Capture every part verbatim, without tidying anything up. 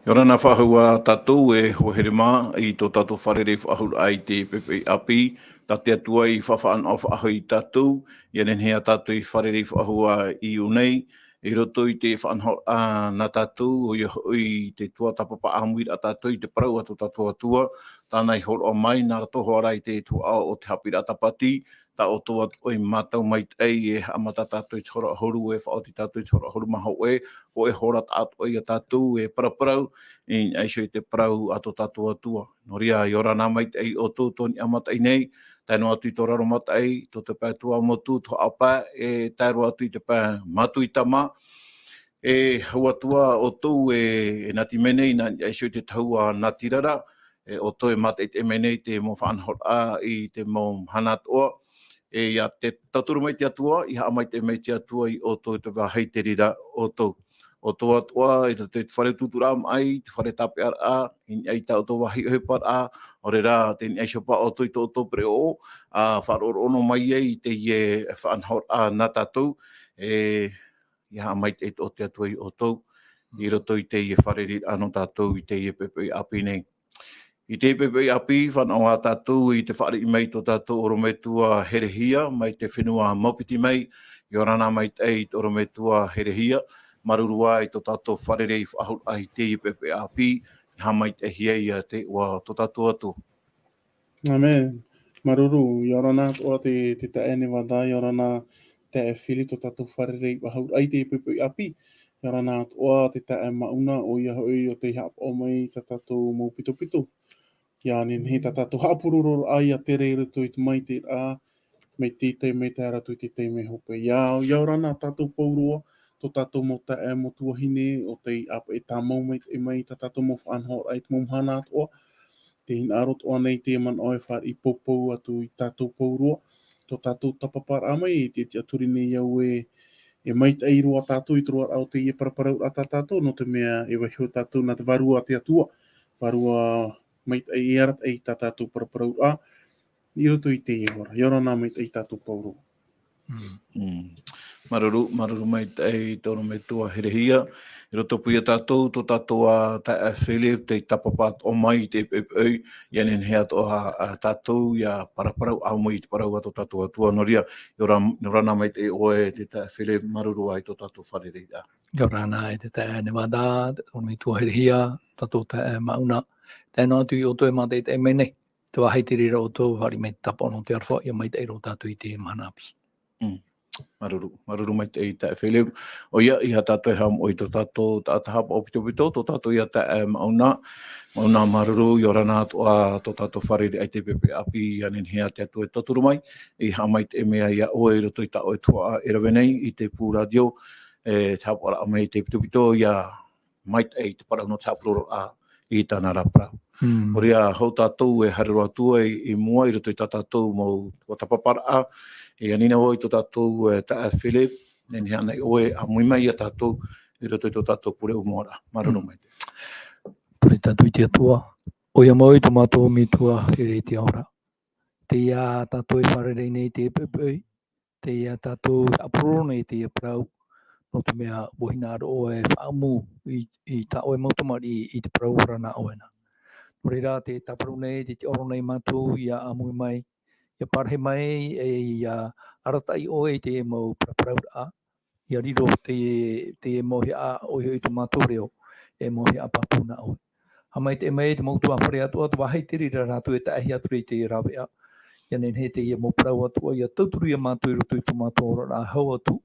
ʻIa ora na faʻahou ā tātou e hoa here mā i tō tātou fārerei faʻahou raʻa i te poʻipoʻi ʻāpī, tā te Atua i faʻanaho faʻahou ia tātou, ʻia nehenehe ā tātou i fārerei faʻahou ā i ʻō nei, i roto i te faʻanahoraʻa nā tātou, ʻoia hoʻi te tuatāpapa ʻāmui raʻa tātou i te parau a tō tātou Atua, tāna i hōroʻa mai, nā roto hoʻi rā i te tuhaʻa o te haʻapiʻiraʻa tāpati, tā ʻoutou atoʻa i mātau maitaʻi, e haʻamata tātou i te hora ʻahuru, e faʻaoti tātou i te hora ʻahuru mā hōʻē, hōʻē hora taʻatoʻa ia tātou e paraparau, i niʻa iho i te parau a tō tātou Atua. Nō reira, ʻia ora na maitaʻi ʻoutou tō niʻa mataʻi nei, tae noa atu i tō raro mataʻi, tō te pae tuamotu, tō haʻapae, e tae roa atu i te pae mātuitama, e hau atu ā ʻoutou e, e nati mai nei, nā niʻa iho i te tahua natirara, e ʻoutou e mātaʻitaʻi mai nei te mau faʻanahoraʻa i te mau mahana atoʻa, e ʻia te tauturu mai te Atua, ʻia haʻamaitaʻi mai te Atua ia ʻoutou i te vāhi tei reira ʻoutou. ʻOutou atoʻa, i roto i te fare utuuturaʻa maʻi, te fare tāpeʻaraʻa, i niʻa i tā ʻoutou vāhi ʻohiparaʻa, ʻaore rā, tei niʻa iho paʻi ʻoutou i tō ʻoutou pereʻoʻo, ʻa faʻaroʻo noa mai ai i teie faʻanahoraʻa nā tātou, e, ʻia haʻamaitaʻi atoʻa te Atua ia ʻoutou, i roto i teie fārereiraʻa nō tātou i teie poʻipoʻi ʻāpī nei. I teie poʻipoʻi ʻāpī, fānaʻo ā tātou i te fāriʻi mai i tō tātou ʻorometua Herehia, mai te fenua Maupiti mai, ʻia ora na maitaʻi i te ʻorometua Herehia, māuruuru ā i tō tātou fārerei faʻahou raʻa i teie poʻipoʻi ʻāpī, ʻia haʻamaitaʻihia ia te iʻoa o tō tātou Atua. ʻĀmene. Māuruuru, ʻia ora na atoʻa te, te taeaʻe Nevada, ʻia ora na taeaʻe Philip, tō tātou fārerei faʻahou raʻa i teie poʻipoʻi ʻāpī. ʻIa ora na atoʻa te taeaʻe Mauna, ʻoia hoʻi ʻo tei haʻapaʻo mai i tā tātou mau pitopito. ʻIa nehenehe tā tātou haʻapurororaʻa ʻia tere i roto i te maitaʻiraʻa, mai te taime e tae ra atu i te taime hope. ʻIa, ʻia ora na tātou pauroa, tō tātou mau taeaʻe, mau tuahine, ʻo tei ʻāpeʻe tāmau maitaʻi mai i tā tātou mau faʻanahoraʻa i te mau mahana atoʻa. Tē hinaʻaro atoʻa nei te manaʻo e fāriʻi poupou atu ia tātou pauroa, tō tātou tāpaparaʻa mai, e tiʻaturi nei au ē, e maitaʻi roa tātou i te roaraʻa o teie paraparauraʻa tā tātou, nō te mea e vaiiho tātou nā te Vārua a te Atua, Vārua maitaʻi e arataʻi i tā tātou paraparauraʻa, i roto i teie hora. ʻIa ora na maitaʻi tātou pauroa. Mm. Mm. Māuruuru, māuruuru maitaʻi i tō ʻorometua Herehia. I roto paʻi ia tātou, tō tātou ā taeaʻe Philip, tei tāpapa atoʻa mai i te poʻipoʻi, ʻia nehenehe atoʻa ā tātou ʻia paraparau ʻāmui i te parau a tō tātou Atua. Nō reira, ʻia ora, ʻia ora na maitaʻi ʻoe te taeaʻe Philip, māuruuru ā i tō tātou fārereiraʻa. ʻIa ora na e te taeaʻe Nevada, ʻorometua Herehia, tātou taeaʻe Mauna. Tae noa atu ia ʻoutou e mātaʻitaʻi mai nei. Te vāhi tei reira ʻoutou, fāriʻi mai te tāpaʻo nō te aroha, ʻia maitaʻi roa tātou i te mahana ʻāpī. Mm. Māuruuru, māuruuru maitaʻi taeaʻe Philip. ʻOia, ʻeiaha tātou e haʻamoʻe i tō tātou taʻata haʻapaʻo pitopito, tō tātou ia taeaʻe Mauna. Mauna, māuruuru, ʻia ora na atoʻa tō tātou fārereiraʻa i te poʻipoʻi ʻāpī, ʻia nehenehe ā te Atua e tauturu mai, e haʻamaitaʻi mai ia ʻoe i roto i tā ʻoe tuhaʻa e rave nei i te pū rātio, e te haʻapaʻoraʻa mai i te pitopito, ʻia maitaʻi i te parau nō te haʻapurororaʻa i tāna ra parau. Mm. Nō reira, hou tātou e haere roa atu ai i, i mua i roto i tā tātou mau tāpaparaʻa, e ani na vau i tō tātou, e, taeaʻe Philip, e nehenehe ānei ʻoe e ʻāmui mai ia tātou i roto i tō tātou pure ʻōmuaraʻa. Māuruuru Mm. maitaʻi. Pure tātou i te Atua. ʻOia mau tō mātou Metua here i te ao ra. Teie tātou e fārerei nei i te poʻipoʻi, teie tātou e haʻapuroro nei i teie parau, nō te mea ʻua hinaʻaro ʻoe e faʻaʻamu i, i tā ʻoe mau tamariʻi i te parau ra nā ʻoe na. Nō reira, tē tāparu nei, tē tiʻaoro nei mātou ʻia ʻāmui mai, ʻia parahi mai, e ʻia arataʻi ʻoe i te mau paraparauraʻa, ʻia riro te, te mauhaʻa ʻoia hoʻi tō mātou reo, e mauhaʻa pāpū nā ʻoe. Haʻamaitaʻi mai te mau ʻutuāfare atoʻa, te vāhi tei reira rātou e taʻahi atu ra i te rāveʻa. ʻIa nehenehe teie mau parau atoʻa, ʻia tauturu ia mātou i roto i tō mātou oraraʻa hau atu,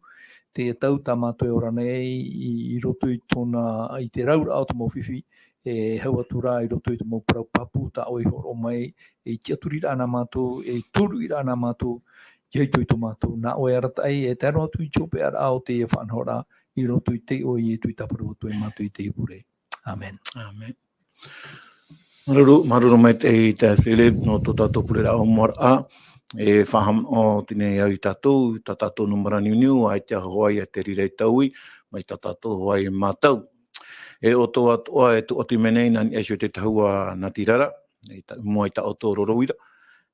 tē tau tā mātou e ora nei i, i roto i tōna, i te rauraʻa o te mau fifi, e hau atu rā i roto i te mau parau pāpū tā ʻoe i hōroʻa mai, e tiʻaturiraʻa nā mātou, e tūruʻiraʻa nā mātou, ʻia ʻite i tō mātou, nā ʻoe e arataʻi, e tae noa atu i te hopeʻaraʻa o teie faʻanahoraʻa, i roto i te iʻoa o Ietu e tāparu atu ai mātou i teie pure. ʻĀmene. ʻĀmene. Māuruuru, māuruuru maitaʻi taeaʻe Philip, nō tō tātou pureraʻa ʻōmuaraʻa, e faʻahaʻamanaʻo atu nei au ia tātou, tā tātou nūmera niuniu, ʻaita hoʻi ā te reira i taui, mai tā tātou hoʻi mātau. E ʻoutou atoʻa e tuʻati mai nei, nā niʻa iho i te tahua natirara, i ta-, i mua i tā ʻoutou roro uira,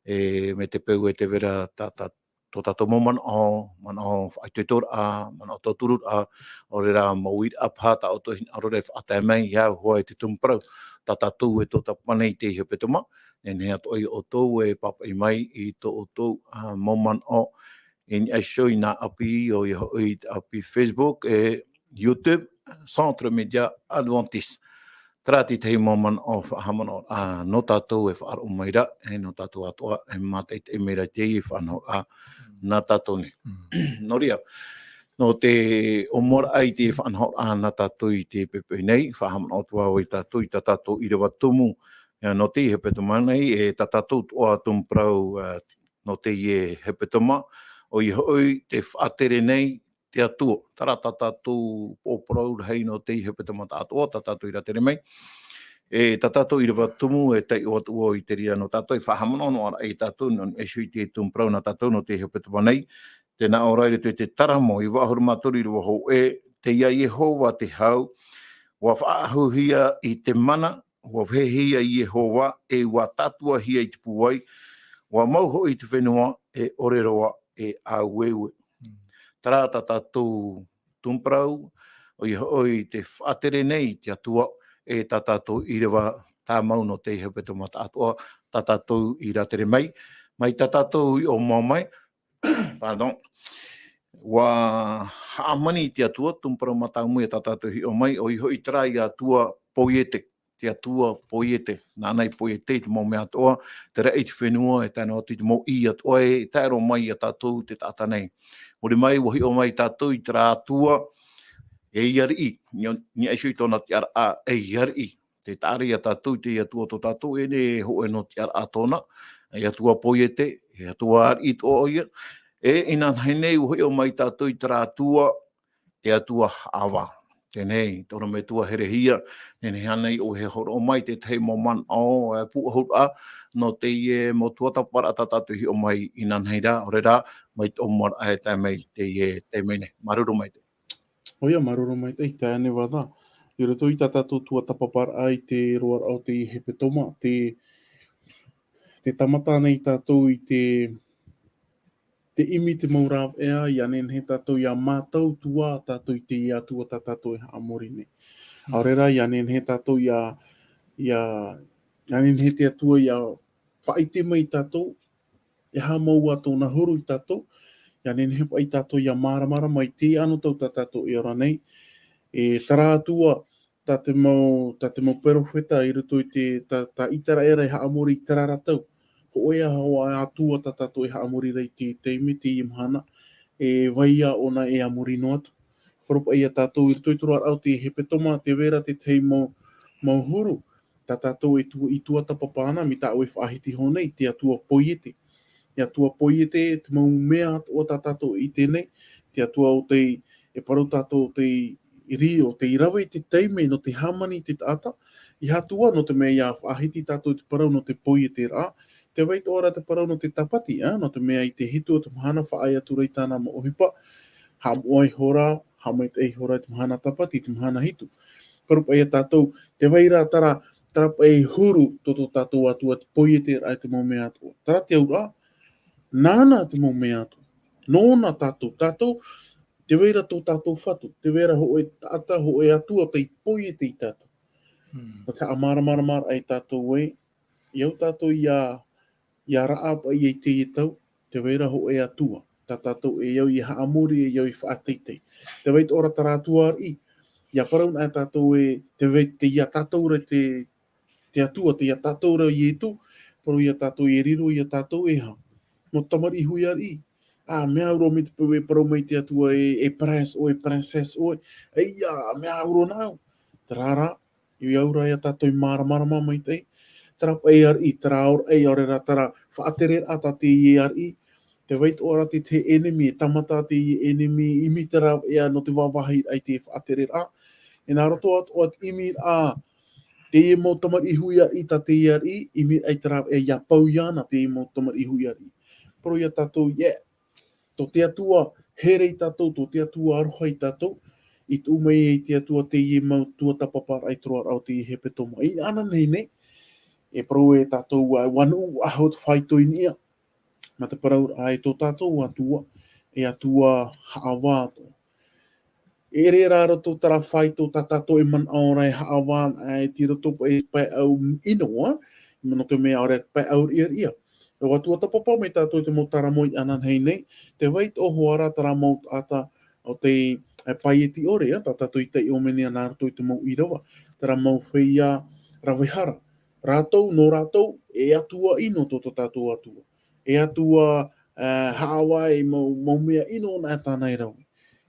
e, mai te peu e tē vai ra tā, tā, tō tātou mau manaʻo, manaʻo faʻaitoitoraʻa, manaʻo tautururaʻa, ʻaore rā mau uiraʻa paha tā ʻoutou e hinaʻaro ra e faʻatae mai, ʻia au hoʻi te tumu parau, tā tātou e tōtapapa nei i teie hepetoma, e nehenehe atoʻa ia ʻoutou e pāpaʻi mai i tō ʻoutou, ā, mau manaʻo, i niʻa iho i nā ʻapi, ʻoia hoʻi te ʻapi Facebook, e YouTube, Centre Média Adventiste. Terā te tahi mau manaʻo faʻahaʻamanaʻo, ā, nō tātou e faʻaroʻo mai ra, e nō tātou atoʻa, e mātaʻitaʻi mai ra i teie faʻanahoraʻa nā tātou nei. Mm. Nō reira, nō te ʻōmuaraʻa i te faʻanahoraʻa nā tātou i te poʻipoʻi nei, faʻahaʻamanaʻo atu vau ia tātou i tā tātou ʻīrava tumu, ā, nō teie hepetoma nei, e tā tātou atoʻa tumu parau, ā, nō teie hepetoma, ʻoia hoʻi te faʻatere nei te Atua. Terā tā tātou pōparau rahi nō teie hepetoma tāʻatoʻa, tā tātou i rātere mai. E tā tātou ʻīrava tumu, e taiʻo atu vau i te reira nō tātou, e faʻahaʻamanaʻo noa ra ia tātou, nō niʻa iho i te tumu parau nā tātou nō teie hepetoma nei. Tē nā ʻō ra i roto i te Taramo, iva ʻahuru mā toru, ʻīrava hōʻē, tei ia Iehova te hau, ʻua faʻaʻahuhia i te mana, ʻua vehehia Iehova, e ʻua tātuahia i te pūai, ʻua mau hoʻi te fenua, e ʻore roa, e aueue. Mm. Terā tā tātou tumu parau, ʻoia hoʻi te faʻatere nei te Atua, e tā tātou ʻīrava tāmau nō teie hepetoma tāʻatoʻa, tā tātou i rātere mai, mai tā tātou i ʻōmua mai, pardon, ʻua hāmani te Atua, tumu parau mātāmua ia tā tātou i hiʻo mai, ʻoia hoʻi terā ia Atua poiete, te Atua poiete, nāna i poiete i te mau mea atoʻa, te raʻi, te fenua, e tae noa atu i te mau ʻī atoʻa, e tae roa mai ia tātou te taʻata nei. Muri mai, ʻua hiʻo mai tātou i terā Atua, ei ariʻi, ni-, niʻa iho i tōna tiʻaraʻa, ei ariʻi. Tē taʻa ra ia tātou i te Atua tō tātou, e nehenehe e hōʻē noa tiʻaraʻa tōna, e Atua poiete, e Atua ariʻi atoʻa ʻoia, e inanahi nei ʻua hiʻo mai tātou i terā Atua, e Atua haʻavā. Teie nei, te ʻorometua herehia, nehenehe ānei ʻoe e hōroʻa mai te tahi mau manaʻo, e, pūʻohuraʻa, nō teie mau tuatāpaparaʻa tā tātou i hiʻo mai inanahi ra, ʻaore rā, mai te ʻōmuaraʻa e tae mai i teie, e, taime nei. Māuruuru maitaʻi. ʻOia, māuruuru maitaʻi, taeaʻe Nevada. I roto i tā tātou tuatāpaparaʻa i te roaraʻa o te hepetoma, te, te tāmata nei tātou i te, te ʻimi i te mau rāveʻa, ʻia nehenehe tātou ʻia mātautua tātou i te Atua tā tātou e haʻamori nei. Mm. ʻAore rā, ʻia nehenehe tātou ʻia, ʻia, ʻia nehenehe te Atua ʻia faʻaʻite mai ia tātou, e aha mau ā tōna huru ia tātou, ʻia nehenehe paʻi tātou ʻia māramarama i te anotau tā tātou e ora nei. E terā Atua, tā te mau, tā te mau perofeta i roto i te, tā, tā ʻĪteraʻera e haʻamori i terā ra tau. Hōʻē aʻe hoʻi Atua tā tātou e haʻamori ra i te taime, teie mahana, e vai ā ʻōna e a muri noa atu. Parau paʻi ia tātou i roto i te roaraʻa o te hepetoma, tē vai ra te tahi mau, mau huru, tā tātou e tu-, i tuatāpapa ana, mai tā ʻoe e faʻahiti iho nei, te Atua poiete. Te Atua poiete, te mau mea atoʻa tā tātou e ʻite nei, te Atua ʻo tei, e parau tātou ʻo tei riro, ʻo tei rave i te taime nō te hāmani i te taʻata, ʻeiaha atu ā nō te mea ʻia faʻahiti tātou i te parau nō te poieteraʻa, tē vai atoʻa ra te parau nō te tāpati, ā, nō te mea i te hitu o te mahana faʻaea atu ra i tāna mau ʻohipa, haʻamoʻa ihora, haʻamaitaʻi ihora i te mahana tāpati, i te mahana hitu. Parau paʻi ia tātou, tē vai ra terā, terā paʻi huru tō tō tātou Atua, te poieteraʻa i te mau mea atoʻa. Terā te auraʻa, nāna te mau mea atoʻa. Nōna tātou, tātou, tē vai ra tō tātou Fatu, tē vai ra hōʻē taʻata, hōʻē Atua tei poiete ia tātou. Hmm. Nō te haʻamāramaramaraʻa ia tātou ē, ʻia au tātou ʻia, ʻia raʻa paʻi i teie tau, tē vai ra hōʻē Atua tā tātou e au ʻia haʻamori, e au ʻia faʻateitei. Tē vai atoʻa ra terā Atua ariʻi, ʻia parau na ia tātou ē, tē vai, tei ia tātou ra te, te Atua, tei ia tātou ra Ietu, parau ia tātou e riro ia tātou e aha? Mau tamariʻi hui ariʻi. Ā, mea au roa mai te peu e parau mai te Atua ē, e prince ʻoe, e princess ʻoe. ʻEia, mea au roa na au. Terā rā, ʻia au ra ia tātou e māramarama maitaʻi. Terā paʻi ariʻi, terā aoraʻi, ʻaore rā terā faʻatereraʻa tā teie ariʻi. Tē vai atoʻa ra te, te ʻenemi, e tāmata teie ʻenemi, ʻimi te rāveʻa nō te vāvāhiraʻa i te faʻatereraʻa. E nā roto atoʻa te ʻimiraʻa, teie mau tamariʻi hui ariʻi tā teie ariʻi, ʻimiraʻa i te rāveʻa ʻia pau iāna teie mau tamariʻi hui ariʻi. Parau ia tātou, yeah, tō te Atua here ia tātou, tō te Atua aroha ia tātou, i tuʻu mai ai te Atua teie mau tuatāpaparaʻa i te roaraʻa o te hepetoma. Inanahi nei, e parau e tātou, ʻua, ʻua nuʻu faʻahou te faito i niʻa. Mā te parau rā e tō tātou Atua, e Atua haʻavā atoʻa. E ʻere rā roto terā faito tā tātou e manaʻo ra e haʻavā, e tei roto paʻi i te pae ʻino, ā, nō te mea ʻaore te pae ʻau riʻariʻa. E Atua tāpapa mai tātou i te mau taramo i ananahi nei, tē vai atoʻa hoʻi ra terā mau taʻata o te, e, paieti ʻore, ā, tā tātou i taiʻo mai nei nā roto i te mau ʻīrava, terā mau feiā rave hara. Rātou, nō rātou, e Atua ʻino tō, tō tātou Atua. E Atua, e, haʻavā e mau, mau mea ʻino nā tāna e rave.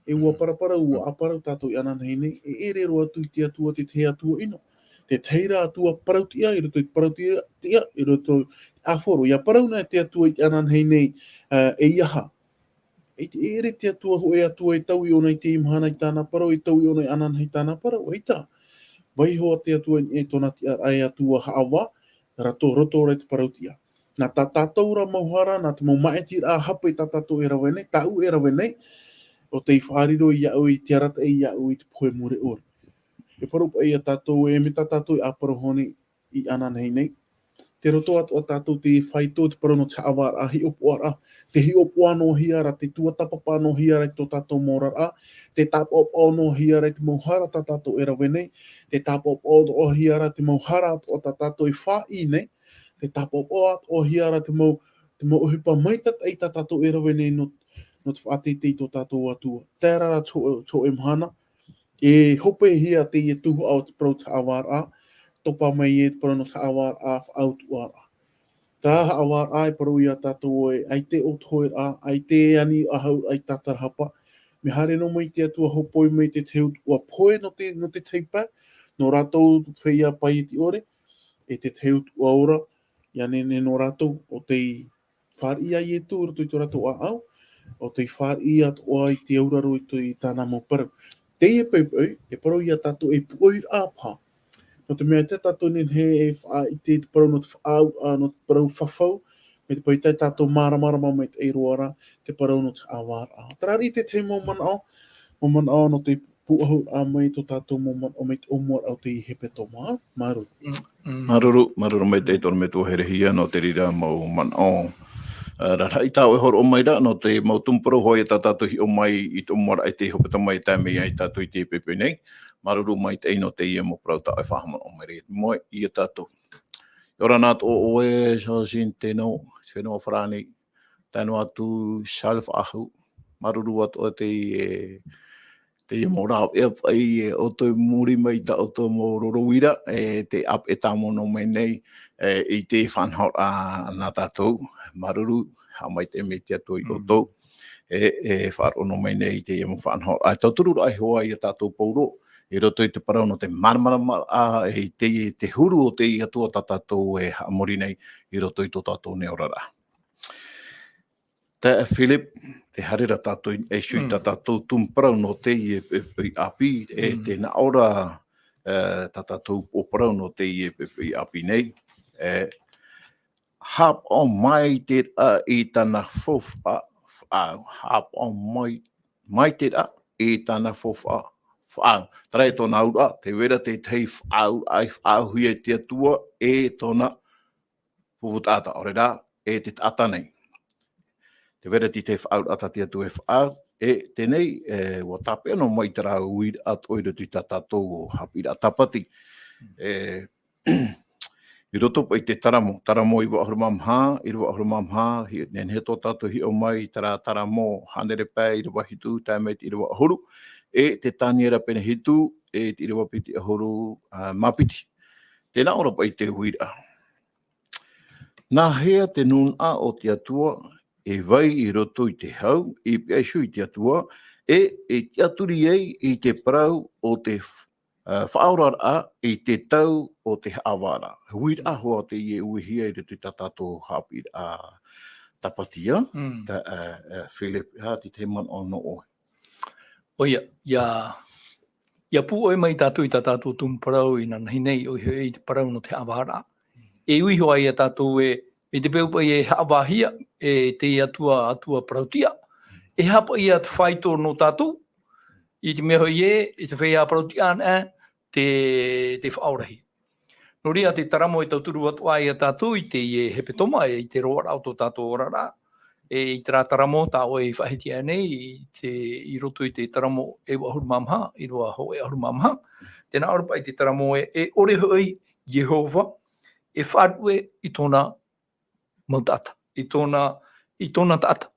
E ʻua paraparau, ʻua ʻāparau tātou i ananahi nei, e ʻere roa atu i te Atua, te tahi Atua ʻino. Te tahi rā Atua parautiʻa, i roto i te parautiʻa, i roto i te ʻāfaro. ʻIa parau na te Atua i te ananahi nei, e, e aha. E te ʻere te Atua hōʻē Atua e taui ʻōna i te mahana i tāna parau, e taui ʻōna i ananahi i tāna parau, ʻaita. Vaiiho te Atua i tōna tiʻaraʻa e Atua haʻavā, roto, roto ra i te parautiʻa. Nā tā tātou rā mau hara, nā te mau māʻitiraʻa hape tā tātou e rave nei, tāʻu e rave nei, ʻo tei faʻariro iāʻu i te arataʻi iāʻu i te pohe mure ʻore. E parau paʻi ia tātou, e mai tā tātou e ʻāparau hoʻi nei i ananahi nei. Tei roto atoʻa tātou te faito, te parau nō te haʻavāraʻa, hiʻopoʻaraʻa, te hiʻopoʻa noa hia ra, te tuatāpapa noa hia ra i tō tātou mau oraraʻa, te tāpaʻopaʻo noa hia ra i te mau hara tā tātou e rave nei, te tāpaʻopaʻo noa hia ra te mau hara atoʻa tā tātou e faʻaʻī nei, te tāpaʻopaʻo atoʻa hia ra te mau, te mau ʻohipa maitaʻi tā tātou e rave nei nō, nō te faʻateitei i tō tātou Atua. Terā rā te hō-, te hōʻē mahana, e hopehia teie tuhaʻa o te parau te haʻavāraʻa, topa mai e te parau nō te haʻavāraʻa, faʻautuʻaraʻa. Terā haʻavāraʻa e parau ia tātou ē, ʻaita ʻō te hoeraʻa, ʻaita e ani ʻahu, ʻaita tātarahapa. Mea haere noa mai te Atua hōpoi mai te tahi utuʻa pohe nō te, nō te tahi pae, nō rātou feiā paieti ʻore, e te tahi utuʻa ora, ʻia nehenehe nō rātou ʻo tei fāriʻi ia Ietu i roto i tō rātou ʻāʻau, ʻo tei fāriʻi atoʻa i te auraro i tō, i tāna mau parau. Teie poʻipoʻi, e parau ia tātou e puʻoiraʻa paha. Nō te mea tē tātou e nehenehe e faʻaʻite i te parau nō te faʻaau, ā, nō te parau fafau, mai te peu tā tātou māramarama maitaʻi roa ra, te parau nō te haʻavāraʻa. Terā rā te tahi mau manaʻo, mau manaʻo nō te pūʻohuraʻa mai tō tātou mau manaʻo mai te ʻōmuaraʻa o te hepetoma, māuruuru. Mm, mm. Māuruuru, māuruuru maitaʻi te ʻorometua Herehia nō te reira mau manaʻo. Ā, rarahi tāʻu e hōroʻa mai ra, nō te mau tumu parau hoʻi tā tātou e hiʻo mai i te ʻōmuaraʻa i te hepetoma e tae mai ai tātou i teie poʻipoʻi nei. Māuruuru maitaʻi nō teie mau parau tāʻu e faʻahaʻamanaʻo mai ra i te moe ia tātou. ʻIa ora na atoʻa ʻoe, Georgine Teno, Fenua Farani, tae noa atu Charles Faʻahu. Māuruuru atoʻa teie, teie mau rāveʻa paʻi, e, ʻoutou i muri mai tā ʻoutou mau roro uira, e, tē ʻāpeʻe tāmau noa mai nei, e, i te faʻanahoraʻa nā tātou. Māuruuru, haʻamaitaʻi mai te Atua ia ʻoutou. Mm. E, e faʻaroʻo noa mai nei i teie mau faʻanahoraʻa. E tauturu ra iho ā ia tātou pauroa, i roto i te parau nō te māramarama, ā, i te, te huru o te Atua tā tātou e haʻamori nei i roto i tō tātou nei oraraʻa. Taeaʻe Philip, tē haere ra tātou i niʻa iho i tā tātou tumu parau nō teie poʻipoʻi ʻāpī, e tē nā ʻō ra, e, tā tātou upoʻo parau nō teie poʻipoʻi ʻāpī nei, e, haʻapaʻo maitaʻi i tāna faufaʻa faʻaau, haʻapaʻo mai, maitaʻi i tāna faufaʻa faʻaau. Terā e tōna auraʻa, tē vai ra te tahi faʻaau, ʻa faʻaauhia e te Atua, e tōna pupu taʻata, ʻaore rā, e te taʻata nei. Tē vai ra te tahi faʻaauraʻa tā te Atua e faʻaau, e teie nei, e, ʻua tāpeʻa noa mai terā uiraʻa atoʻa i roto i tā tātou haʻapiʻiraʻa tāpati. E, i roto paʻi i te Taramo, Taramo iva ʻahuru mā maha, iva ʻahuru mā maha, hia, nehenehe tō tātou hiʻo mai, terā Taramo, hānere pae, iva hitu, tae mai te iva ʻahuru, e te Taniera pene hitu, e te iva piti ʻahuru, ā, mā piti. Tē nā ʻō ra paʻi te uiraʻa. Nāhea te nūnaʻa o te Atua e vai i roto i te hau, i pihaʻi iho i te Atua, e, e tiʻaturi ai i te parau o te f-, ā, faʻaoraraʻa i te tau o te haʻavāraʻa. Uiraʻa hoʻi teie e uehia i roto i tā tātou haʻapiʻiraʻa tāpati, ā? Mm. Tā, ā, ā, Philip, ā, te tahi manaʻo nō ʻoe. ʻOia, ʻia, ʻia pūʻoe mai tātou i tā tātou tumu parau inanahi nei, ʻoia hoʻi te parau nō te haʻavāraʻa. E ui hoʻi ia tātou ē, i te peu paʻi e haʻavāhia e te Atua, Atua parautiʻa. E aha paʻi ia te faito nō tātou, i te mea hoʻi ē, i te feiā parautiʻa anaʻe, te, te faʻaorahia. Nō reira, te Taramo e tauturu atu ai ia tātou i teie hepetoma, e i te roaraʻa o tō tātou oraraʻa. E i terā taramo tā ʻoe i faʻahiti aʻe nei, i te, i roto i te taramo e vaʻu ʻahuru mā maha, ʻīrava hōʻē ʻahuru mā maha. Tē nā ʻō ra paʻi te taramo ē, e ʻore hoʻi Iehova e faʻaruʻe i tōna mau taʻata, i tōna, i tōna taʻata.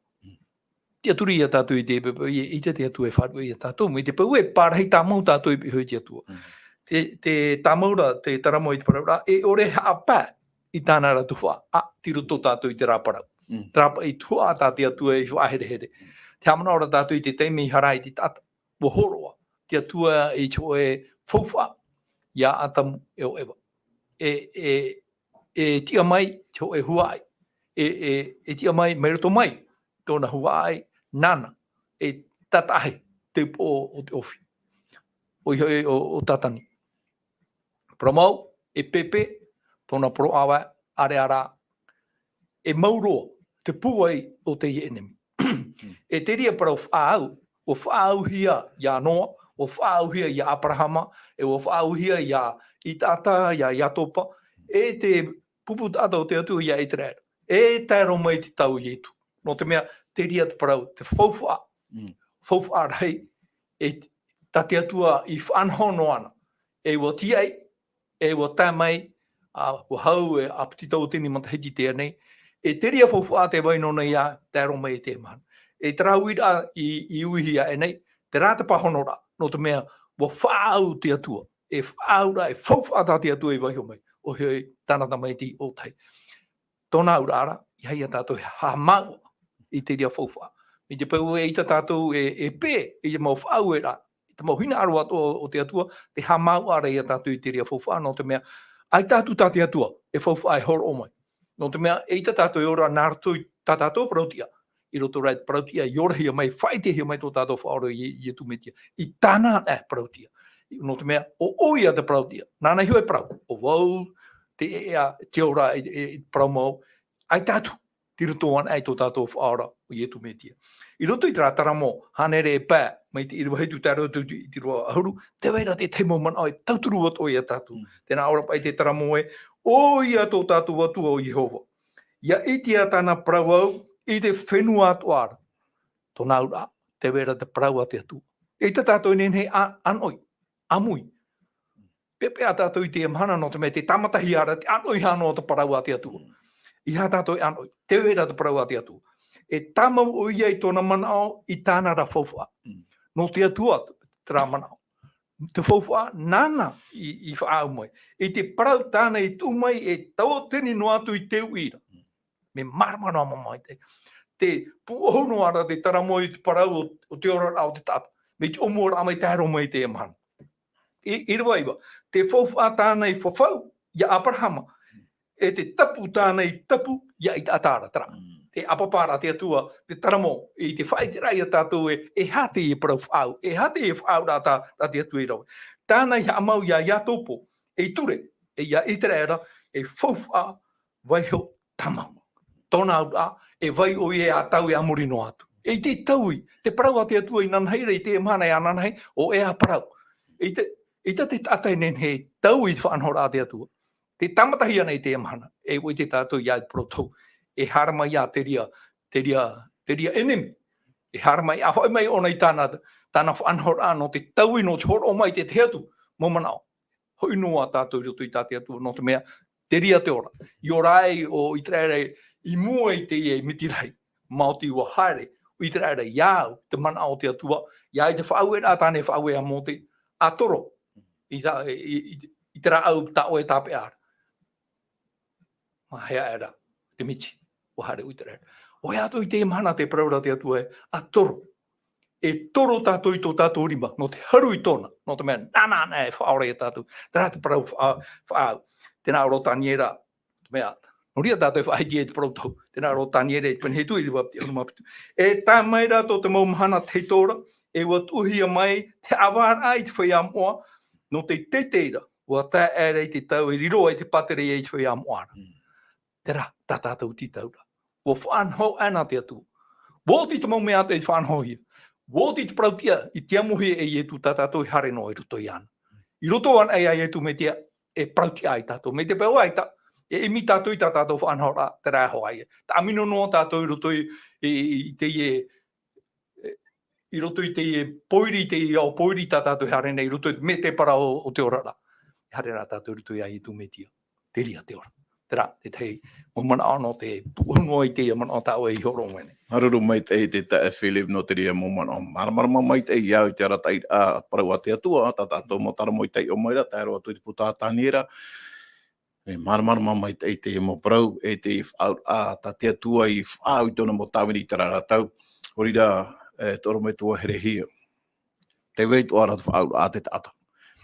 Tiʻaturi ia tātou i te peu ē, ʻeita te Atua e faʻaruʻe ia tātou, mai te peu ē, pārahi tāmau tātou i pihaʻi i te Atua. Mm. Te, te tāmau ra, te taramo i te parau ra, e ʻore haʻapae i tāna ra tuhaʻa, ā, tei roto tātou i terā parau. Mm. Terā paʻi tuhaʻa tā te Atua i faʻaherehere. Te haʻamanaʻo ra tātou i te taime i hara ai te taʻata, ʻua hōroʻa te Atua i te hōʻē faufaʻa ia Atamu e ʻo Eva. E, e, e tiʻa mai te hōʻē huaʻai. E, e, e tiʻa mai, mai roto mai tōna huaʻai, nāna e tātaʻahi te upoʻo o te ʻōfī. ʻOia hoʻi ʻo, ʻo Tātani. Parau mau, e pēpē tōna parau ʻāvae, ʻaore rā, e mau roa te pūai o teie ʻenemi. E terā parau faʻaau, ʻua faʻaauhia ia Noa, ʻua faʻaauhia ia Aperahama, e ʻua faʻaauhia ia Isaac, ia Iakoba, e te pupu taʻata o te Atua ia Iseraela. E tae roa mai te tau o Ietu. Nō te mea, terā te parau, te faufaʻa, Mm. faufaʻa rahi, e t-, tā te Atua i faʻanaho noa na. E ʻua tīaʻi, e ʻua tae mai, ā, ʻua hau, e ʻāpiti tauatini matahiti teie nei, e terā faufaʻa tē vai noa nei ā, tae roa mai i teie mahana. E terā uiraʻa i, i uihia aʻe nei, terā te pāhonoraʻa, nō te mea, ʻua faʻaau te Atua, e faʻaau ra, e faufaʻa tā te Atua i vaiiho mai, ʻoia hoʻi tāna tamaiti ʻōtahi. Tōna auraʻa ra, ʻeiaha tātou e haʻamāuʻa i terā faufaʻa. Mai te peu ē ʻeita tātou e, e pē i te mau faʻaueraʻa, i te mau hinaʻaro atoʻa o te Atua, tē haʻamāuʻa ra ia tātou i terā faufaʻa, nō te mea, ʻaita atu tā te Atua e faufaʻa e hōroʻa mai. Nō te mea, ʻeita tātou e ora nā roto i tā tātou parau-tiʻa, i roto rā i te parau-tiʻa i orahia mai, faʻaʻitehia mai tō tātou Faʻaora ʻo Ie-, Ietu Metia. I tāna anaʻe parau-tiʻa. Nō te mea, ʻo, ʻo ia te parau-tiʻa. Nāna iho e parau. ʻO vau, te, e, e, te ora, e, e, e parau mau. ʻAita atu, tei roto anaʻe i tō tātou Faʻaora ʻo Ietu Metia. I roto i terā taramo, hānere e pae, mai te ʻīrava hitu tae roa atu i te ʻīrava ʻahuru, tē vai ra te tahi mau manaʻo e tauturu atoʻa ia tātou. Mm. Tē nā ʻō ra paʻi te taramo ē, ʻo ia tō tātou Atua ʻo Iehova. ʻIa ʻitea tāna parau au i te fenua atoʻa ra. Tōna auraʻa, tē vai ra te parau a te Atua. ʻEita tātou e nehenehe e ʻa-, ʻānoʻi, ʻāmui. Peʻapeʻa tātou i teie mahana nō te mea tē tāmatahia ra te ʻānoʻihia noa te parau a te Atua. Mm. ʻEiaha tātou e ʻānoʻi, tē vai ra te parau a te Atua. E tāmau ʻoia i tōna manaʻo i tāna ra faufaʻa. Mm. Nō te Atua terā manaʻo. Te faufaʻa, nāna i, i faʻaau mai. I te parau tāna i tuʻu mai e tauatini noa atu i te uʻi ra. Mea mārama noa māmā i te, te pūʻohu noa ra te taramo i te parau o, o te oraraʻa o te taʻata. Mai te ʻōmuaraʻa mai tae roa mai i teie mahana. I, ʻīrava iva, te faufaʻa tāna i fafau ia Aperahama. E te tapu tāna i tapu ia Isaac ra, terā. Mm. Te ʻāpapa ra te Atua, te taramo, i te faʻaʻiteraʻa ia tātou ē, e aha teie parau faʻaau, e aha teie faʻaauraʻa tā, tā te Atua i rave. Tāna i haʻamau ia Iakoba, e ture, e ia Iseraela, e faufaʻa vaiiho tāmau. Tōna auraʻa, e vai ʻoia ʻa taui a muri noa atu. E i te taui, te parau a te Atua inanahi ra i teie mahana e ananahi, ʻo ʻeiaha parau. ʻEita, ʻeita te taʻata e nehenehe e taui i te faʻanahoraʻa a te Atua. Tē tāmatahia nei i teie mahana, e ʻua ʻite tātou ia te parau tohu. E haere mai ia terā, terā, terā ʻenemi. E haere mai, ʻa hoʻi mai ʻōna i tāna, tāna faʻanahoraʻa nō te taui, nō te hōroʻa mai i te tahi atu mau manaʻo. Hoʻi noa tātou i roto i tā te Atua, nō te mea, terā te ora. I ora ai ʻo Iseraela i mua i teie miti rahi. Maoti ʻua haere ʻo Iseraela ia au, te manaʻo o te Atua, ia i te faʻaueraʻa tāna e faʻaue ia Mōte, ʻa toro. I tā, i, i, i te rāʻau tā ʻoe e tāpeʻa ra. Mā hea aʻera te miti, ʻua haere ʻo Iseraela. ʻOia atoʻa i teie mahana te parau ra te Atua ē, ʻa toro. E toro tātou i tō tātou rima, nō te haru i tōna, nō te mea, nāna anaʻe e faʻaora ia tātou. Terā te parau faʻa-, faʻaau. Tē nā ʻō ra Taniera, te mea, nō reira tātou e faʻahiti ai te parau tohu. Tē nā ʻō ra Taniera i te pene hitu, ʻīrava piti ʻahuru mā piti. E tae mai ra tō te mau mahana tahito ra, e ʻua tuʻuhia mai te haʻavāraʻa i te feiā moʻa, nō te teitei ra, ʻua tae aʻera i te tau e riro ai te pātireia i te feiā moʻa ra. Mm. Terā, tā tātou tītauraʻa. ʻUa faʻanaho aʻena te Atua. ʻUa oti te mau mea atoʻa i faʻanahohia. ʻUa oti te parau-tiʻa i tiamohia e Ietu tā tātou e haere noa i roto iāna. I roto anaʻe ia Ietu Metia, e parau-tiʻa ai tātou. Mai te peu ʻaita, e ʻimi tātou i tā tātou faʻanahoraʻa, terā hoʻi ē. Tāʻamino noa tātou i roto i, i, i, i teie, i roto i teie pōiri, i teie ao pōiri tā tātou e haere nei, i roto i te mētēpara o, o te oraraʻa. E haere rā tātou i roto iā Ietu Metia. Te reira te ora. Terā, te tahi mau manaʻo nō te pūʻohu noa i teie manaʻo tā ʻoe i hōroʻa mai nei. Māuruuru maitaʻi te taeaʻe Philip nō te reira mau manaʻo. Māramarama maitaʻi au i te arataʻiraʻa parau a te Atua, tā tātou mau tāramoe i taiʻo mai ra, tae roa atu i te puta a Taniera. E māramarama maitaʻi te mau parau, e te faʻaau, a, tā te Atua i faʻaau i tōna mau tāvini i terā ra tau. ʻO reira, e, te ʻorometua Herehia. Tē vai atoʻa ra te faʻaauraʻa a te taʻata.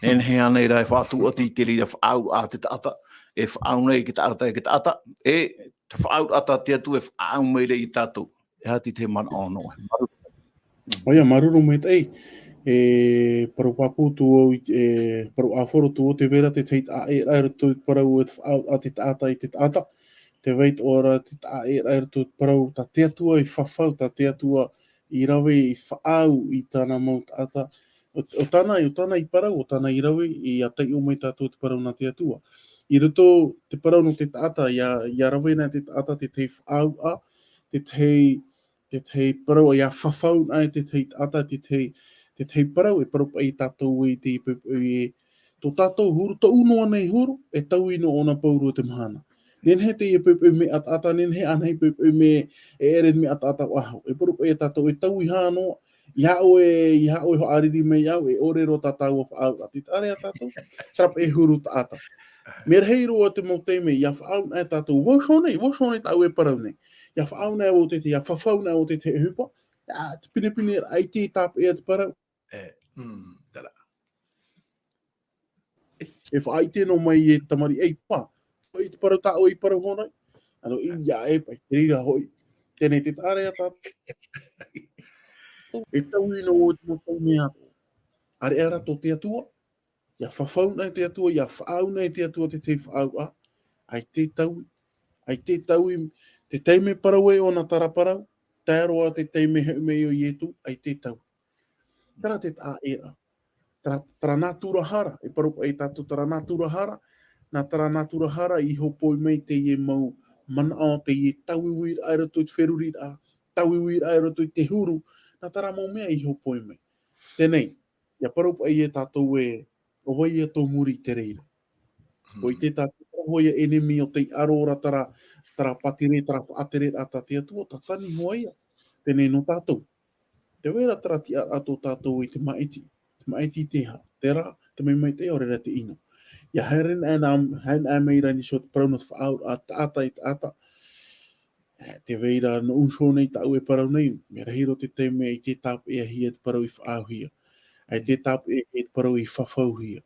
Nehenehe ānei rā e faʻatuati i te reira faʻaauraʻa a te taʻata, e faʻaau nei i te taʻata, i te taʻata, e te faʻaauraʻa tā te Atua e faʻaau mai ra ia tātou. E aha te tahi manaʻo nō ʻoe? ʻOia, māuruuru maitaʻi. E parau pāpū atu au, e parau ʻāfaro atu au, tē vai ra te tahi taʻaʻēraʻa i roto i te parau e te faʻaauraʻa a te taʻata i te taʻata. Tē vai atoʻa ra te taʻaʻēraʻa i roto i te parau tā te Atua i fafau, tā te Atua i rave, i faʻaau i tāna mau taʻata. ʻO, ʻo tāna, ʻo tāna i parau, ʻo tāna i rave, ʻia taiʻo mai tātou te parau nā te Atua. I roto te parau nō te taʻata, ʻia, ʻia rave na te taʻata te tahi faʻaauraʻa, te tahi, te tahi parau, ʻia fafau na te tahi taʻata, te tahi, te tahi parau, e parau paʻi tātou i te poʻipoʻi e tō tātou huru, tōʻu noa nei huru, e taui nō ʻōna pauroa te mahana. Nehenehe teie poʻipoʻi mea ʻataʻata, nehenehe ānei poʻipoʻi mea e ʻere mea ʻataʻata faʻahou. E parau paʻi ia tātou e taui hā noa, ʻeiaha ʻoe, ʻeiaha ʻoe e haʻariri mai au, e ʻore roa tā tāua faʻaauraʻa. Tē taʻa ra ia tātou, terā paʻi e huru taʻata. Mea rahi roa te mau taime, ʻia faʻaau na ia tātou, vau iho nei, vau iho nei tāʻu e parau nei. ʻIa faʻaau na ia vau te, ʻia fafau na ia vau te, te ʻohipa, ʻia, te pinepine ra, ʻaita e tāpeʻa te parau. E, mm, terā. E faʻaʻite noa mai e tamariʻi, ei, pā, ʻoia te parau tā ʻoe i parau iho nei. ʻĀnō, ʻeiaha, e paʻi, te reira hoʻi. Teie te taʻa ra ia tātou. E taui noa te mau taime atoʻa. ʻAreʻa rā tō te Atua, ʻia fafau na te Atua, ʻia faʻaau na te Atua te tahi faʻaauraʻa, ʻaita e taui, ʻaita e taui, te taime parau ai ʻōna terā parau, tae roa te taime haʻamau mai ʻo Ietu, ʻaita e taui. Terā te taʻaʻēraʻa. Terā, terā nātura hara, e parau paʻi ia tātou terā nātura hara, nā terā nātura hara i hōpoi mai teie mau manaʻo, teie tāuiuiraʻa i roto i te feruriraʻa, tāuiuiraʻa i roto i te huru, nā terā mau mea i hōpoi mai. Teie nei, ʻia parau paʻi ia tātou ē, ʻo vai ia tō muri i te reira. ʻO ʻite tātou, terā hoʻi ia ʻenemi ʻo tei aro ra terā, terā pātireia, terā faʻatereraʻa tā te Atua, Tātani hoʻi ia. Teie nei nō tātou. Tē vai ra terā tiʻaraʻa tō tātou i te maʻiti, te maʻiti te aha, terā, te maʻi maitaʻi, ʻaore rā te ʻino. ʻIa haere na, na, haere na mai ra iho te parau nō te faʻaauraʻa, taʻata e taʻata. E, tē vai ra nō uso nei tāʻu e parau nei, mea rahi roa te taime ʻaita e tāpeʻahia te parau i faʻaauhia. ʻAita e tāpeʻahia te parau i fafauhia.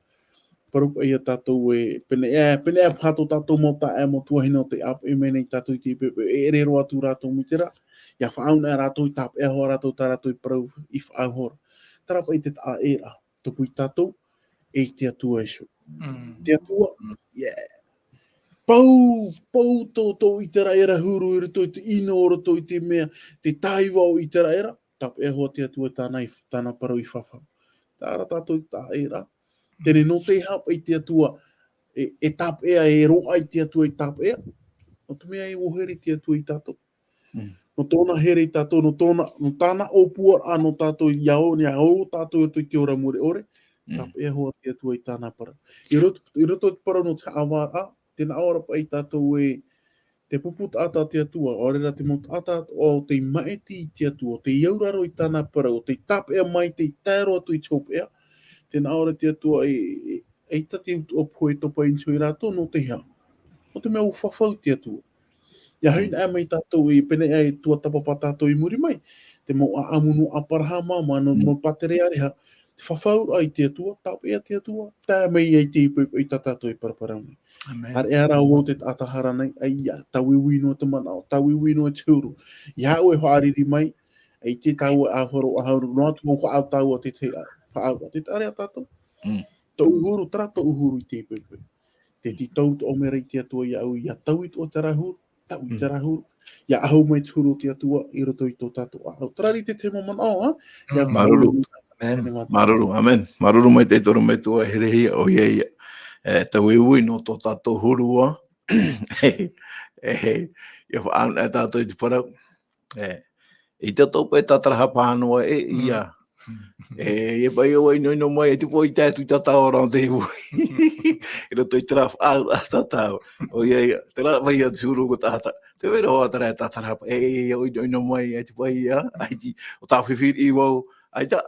Parau paʻi ia tātou ē, pēneiaʻe, pēneiaʻe paha tō tātou mau taeaʻe, mau tuahine ʻo tei ʻāpeʻe mai nei ia tātou i te poʻipoʻi, e ʻere roa atu rātou mai terā, ʻia faʻaau na rātou, ʻia tāpeʻa hoʻi rātou tā rātou i parau i faʻaau ra. Terā paʻi te taʻaʻēraʻa, tupu ia tātou, e i te Atua iho. Mm. Te Atua, Mm. yeah. Pau, pau tō, tō ʻĪteraʻera huru i roto i te ʻino, i roto i te mea, te tāiva o ʻĪteraʻera, tāpeʻa hoʻi te Atua i tāna i, tāna parau i fafau. Terā tātou i taʻaʻēraʻa. Teie nei nō te aha paʻi te Atua, e, e tāpeʻa, e roaʻa i te Atua i tāpeʻa. Nō te mea e ʻua here te Atua ia tātou. Mm. Nō tōna here ia tātou, nō tōna, nō tāna ʻōpuaraʻa nō tātou, ʻia ō, ʻia ō tātou atu i te ora mure ʻore, Mm. tāpeʻa hoʻi te Atua i tāna parau. I roto, i roto i te parau nō te haʻavāraʻa, tē nā ʻō ra paʻi ia tātou ē, te pupu taʻata a te Atua, ʻaore rā te mau taʻata atoʻa ʻo tei maʻiti i te Atua, ʻo tei auraro i tāna parau, ʻo tei tāpeʻa mai, tei tae roa atu i te hopeʻa, tē nā ʻō ra te Atua ē, e, ʻaita te utuʻa pohe e topa i niʻa iho ia rātou, nō te aha? Nō te mea ʻua fafau te Atua. ʻIa hoʻi Mm. na mai tātou i pēneiaʻe tuatāpapa tātou i muri mai, te mau ʻāʻamu nō Aperahama, mā nō Mm. mau pātireia ʻareha, te fafauraʻa i te Atua, tāpeʻa te Atua, tae mai ai te poʻipoʻi tā tātou e paraparau nei. Amen. ʻAreʻa rā vau te taʻata hara nei, ʻaita, tāuiui noa te manaʻo, tāuiui noa te huru. ʻEiaha ʻoe e haʻariri mai, ʻaita tāua e ʻāfaro ʻahuru, noa atu mau faʻaau tāua te te, faʻaau, te taʻa ra ia tātou. Mm. Tōʻu huru, terā tōʻu huru i te poʻipoʻi. Te tītau tō ʻō mai ra i te Atua iāʻu, ʻia taui atoʻa terā huru, taui Mm. terā huru. ʻIa ʻahu mai te huru o te Atua i roto i tō tātou ʻāʻau. Terā rā te tahi mau manaʻo, ā? ʻIa Mm. Māuruuru. Amen. Māuruuru, amen. Māuruuru maitaʻi te ʻorometua Herehia, ʻoia ia. E, tāuiui noa tō tātou huru ā. E, e, ʻia faʻaau na tātou i te parau. E, I te topa e tātarahapa noa e ia. E, e paʻi ʻoe ʻinoʻino mai, e te poʻi tae atu i tātau ora o te iwi. I roto i terā faʻaau a tātau. ʻOia ia, terā paʻi a te huru ko tātā. Te vai ra hoʻi terā e tātarahapa. E, e, e, ʻoe ʻinoʻino mai, e te paʻi ia. ʻAita, ʻo tā fifiri i vau. ʻAita,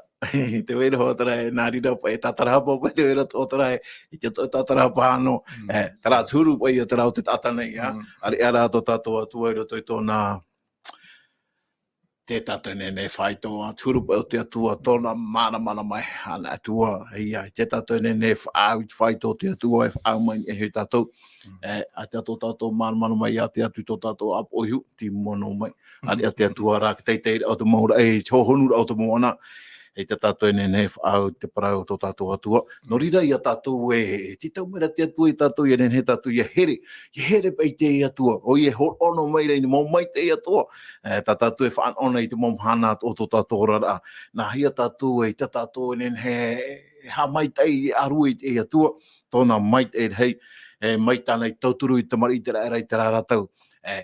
te vai ra hoʻi terā e nā reira paʻi e tātarahapa, paʻi te vai ra hoʻi terā e, i te to-, tātarahapa noa. E, terā te huru paʻi ia terā o te taʻata nei, ia. ʻAreʻa rā tō tātou Atua i roto i tōna te tātou e nehenehe e faito, ā, te huru paʻi o te Atua, tōna māramarama e ana Atua, ia, te tātou e nehenehe e faʻaau i te faito o te Atua, e faʻaau mai e tātou. E, ʻaita tō tātou māramarama ia te Atua i tō tātou ʻāpoʻo ihu, tei mono mai. ʻAreʻa te Atua rā, te teitei o te mau raʻi, te hohonu ra o te moana. E te tātou e nehenehe e faʻaau i te parau o tō tātou Atua. Nō reira ia tātou e, e tītau mai ra te Atua ia tātou, ia nehenehe tātou ia here, ia here paʻi i te Atua. ʻOia e hōroʻa noa mai ra i te mau maitaʻi atoʻa. E, tā tātou e faʻanahonaho i te mau mahana o tō tātou oraraʻa. Nāhea tātou e, tā tātou e nehenehe e haʻamaitaʻi ʻāruʻi i te Atua, tōna maitaʻi rahi, e, mai tāna i tauturu i te tamariʻi ʻĪteraʻera i terā ra tau. E,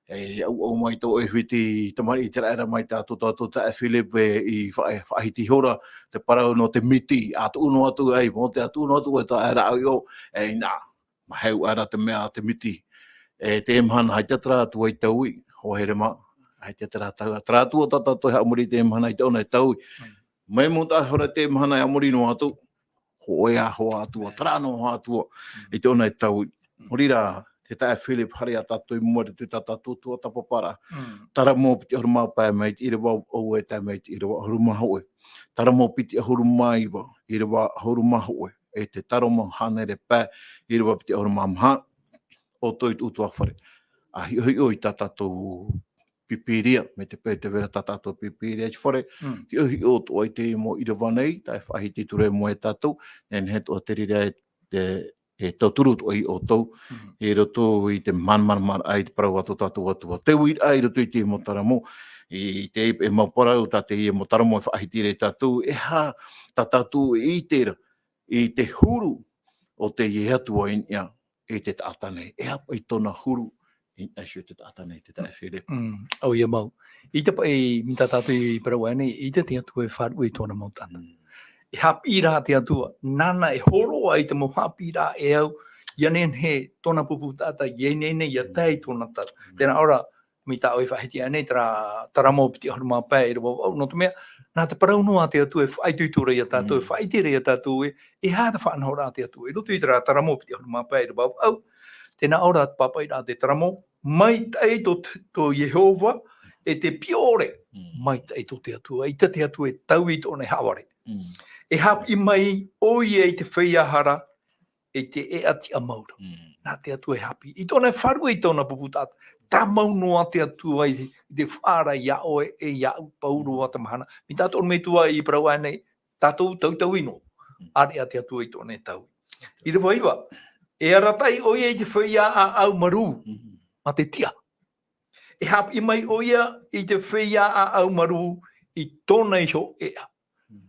e, ʻauʻau mai tō ʻoe huiti tamariʻi ʻĪteraʻera mai tā tō tātou taeaʻe Philip e i fa-, e faʻahiti ihora te parau nō te miti, ʻa tuʻu noa atu ai, mō te ʻa tuʻu noa atu ai tā e rāʻau i ʻō, e, inā, maheu aʻera te mea te miti. E, te mahana, ʻaita terā Atua i taui, hoa here mā, ʻaita terā Atua, terā Atua tā tātou e haʻamori i te mahana i tōna e taui. Mai mua taʻa ihora te mahana e a muri noa atu, hōʻē ā hoʻi Atua, terā noa hoʻi Atua, i tōna e taui. Nō reira, te taeaʻe Philip, haere ā tātou i mua i te tā tātou tuatāpaparaʻa. Taramo piti ʻahuru mā pae mai te ʻīrava ʻo e tae mai te ʻīrava ʻahuru mā hōʻē. Taramo piti ʻahuru mā iva, ʻīrava ʻahuru mā hōʻē. E te Taramo hānere pae, ʻīrava piti ʻahuru mā maha, ʻo tō i tō ʻoutou fare. ʻA hiʻohiʻo i tā tātou Pīpīria, mai te peu tē vai ra tā tātou Pīpīria i te fare, hiʻohiʻo atoʻa i te mau ʻīrava nei, tā e faʻahiti atu ra i mua ia tātou, nehenehe atoʻa te reira e, e, e tauturu atoʻa ia ʻoutou, i roto i te māramarama i te parau a tō tātou Atua. Te uiraʻa i roto i te mau Taramo, i te, e mau parau tā te mau Taramo e faʻahiti ra ia tātou, e aha tā tātou e ʻite ra, i te huru o teie Atua i niʻa i te taʻata nei. E aha paʻi tōna huru i niʻa iho i te taʻata nei, te taeaʻe Philip? Mm, ʻoia mau. ʻIte paʻi, mai tā tātou i parau aʻe nei, ʻaita te Atua e faʻaruʻe i tōna mau taʻata. Mm. E haʻapiʻiraʻa te Atua, nāna e hōroʻa i te mau haʻapiʻiraʻa e au, ʻia nehenehe tōna pupu taʻata, ʻia nehenehe ʻia tae i tōna taʻata. Mm. Tē nā ʻō ra, mai tā ʻoe i faʻahiti aʻe nei, terā Taramo piti ʻahuru mā pae, ʻīrava vaʻu, nō te mea, nā te parau noa a te Atua e faʻaitoito ra ia tātou, e faʻaʻite ra ia tātou ē, e aha te faʻanahoraʻa a te Atua. I roto i terā Taramo piti ʻahuru mā pae, ʻīrava vaʻu, tē nā ʻō ra te pāpaʻiraʻa a te Taramo, maitaʻi tō, tō Iehova, e te piʻo ʻore, maitaʻi tō te Atua, ʻaita te Atua e taui i tōna haʻavare. E haʻapiʻi mai ʻoia i te feiā hara, i te ʻēʻa tiʻa mau ra. Mm. Nā te Atua e haʻapiʻi. I tōna e faʻaruʻe i tōna pupu taʻata. Tāmau noa te Atua i, i te faʻaara iā ʻoe e iāʻu pauroa te mahana. Mai tā tō ʻoe metua i parau aʻe nei, tātou tautau ʻino. Mm. ʻAreʻa te Atua i tōna e taui. ʻĪrava iva, e arataʻi ʻoia i te feiā ʻāʻau marū, mā te tiʻa. E haʻapiʻi mai ʻoia i te feiā ʻāʻau marū i tōna iho ʻēʻa. Mm.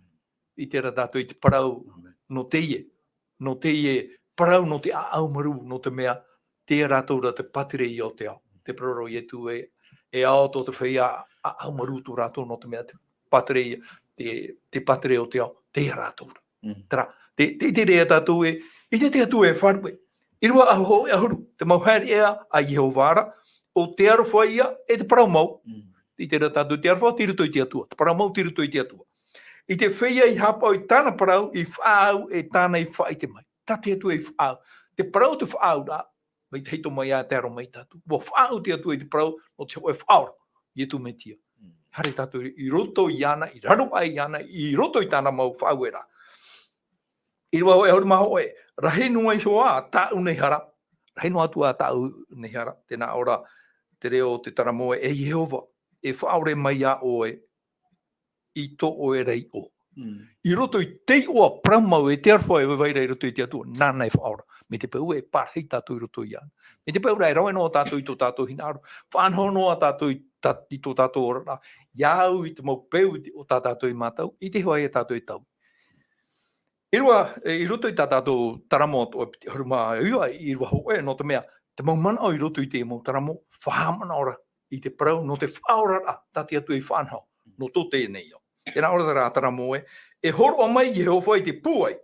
ʻIte ra tātou i te parau nō teie, nō teie parau nō te ʻāʻau marū, nō te mea, teie rātou ra te pātireia o te ao. Te parau ra ʻo Ietu ē, e ao tō te feiā ʻāʻau marū tō rātou, nō te mea te pātireia, te, te pātireia o te ao, teie rātou ra. Mm. Terā, te, te, te reira tātou ē, ʻaita te Atua e faʻaruʻe. ʻĪrava vaʻu hōʻē ʻahuru, te mau haere ʻē a Iehova ra, ʻo te aroha ia e te parau mau. Mm. ʻIte ra tātou te aroha tei roto i te Atua, te parau mau tei roto i te Atua. I te feiā i haʻapaʻo i tāna parau, i faʻaau e tāna i faʻaʻite mai. Tā te Atua i faʻaau. Te parau o te faʻaauraʻa, mai te hito mai ā e tae roa mai tātou. ʻUa faʻaau te Atua i te parau nō te hōʻē Faʻaora, Ietu Metia. Mm. Haere tātou i roto iāna, i raro aʻe iāna, i roto i tāna mau faʻaueraʻa. ʻĪrava hōʻē ʻahuru mā hōʻē, rahi noa iho ā tāʻu nei hara. Rahi noa atu ā tāʻu nei hara. Tē nā ʻō ra te reo o te Taramo ē, e Iehova, e faʻaʻore mai ā ʻoe i tō ʻoe ra iʻoa. Mm. I roto i te iʻoa parau mau e te aroha e vai ra i roto i te Atua, nāna e faʻaora. Mai te peu ē e pārahi tātou i roto iāna. Mai te peu rā e rave noa tātou i tō tātou hinaʻaro. Faʻanaho noa tātou i tā-, i tō tātou oraraʻa. ʻIa au i te mau peu i te, o tā tātou e mātau, ʻaita hoʻi ia tātou e taui. ʻĪrava, e, i roto i tā tātou Taramo atoʻa piti ʻahuru mā iva, ʻīrava hōʻē, nō te mea, te mau manaʻo i roto i te mau Taramo, faʻahaʻamanaʻo ra. i te parau, nō te faʻaoraraʻa tā te Atua i faʻanaho, nō tō teie nei ao. Tēnā ʻoe rā, taramo ē, e hōroʻa mai Iehova i te pūai,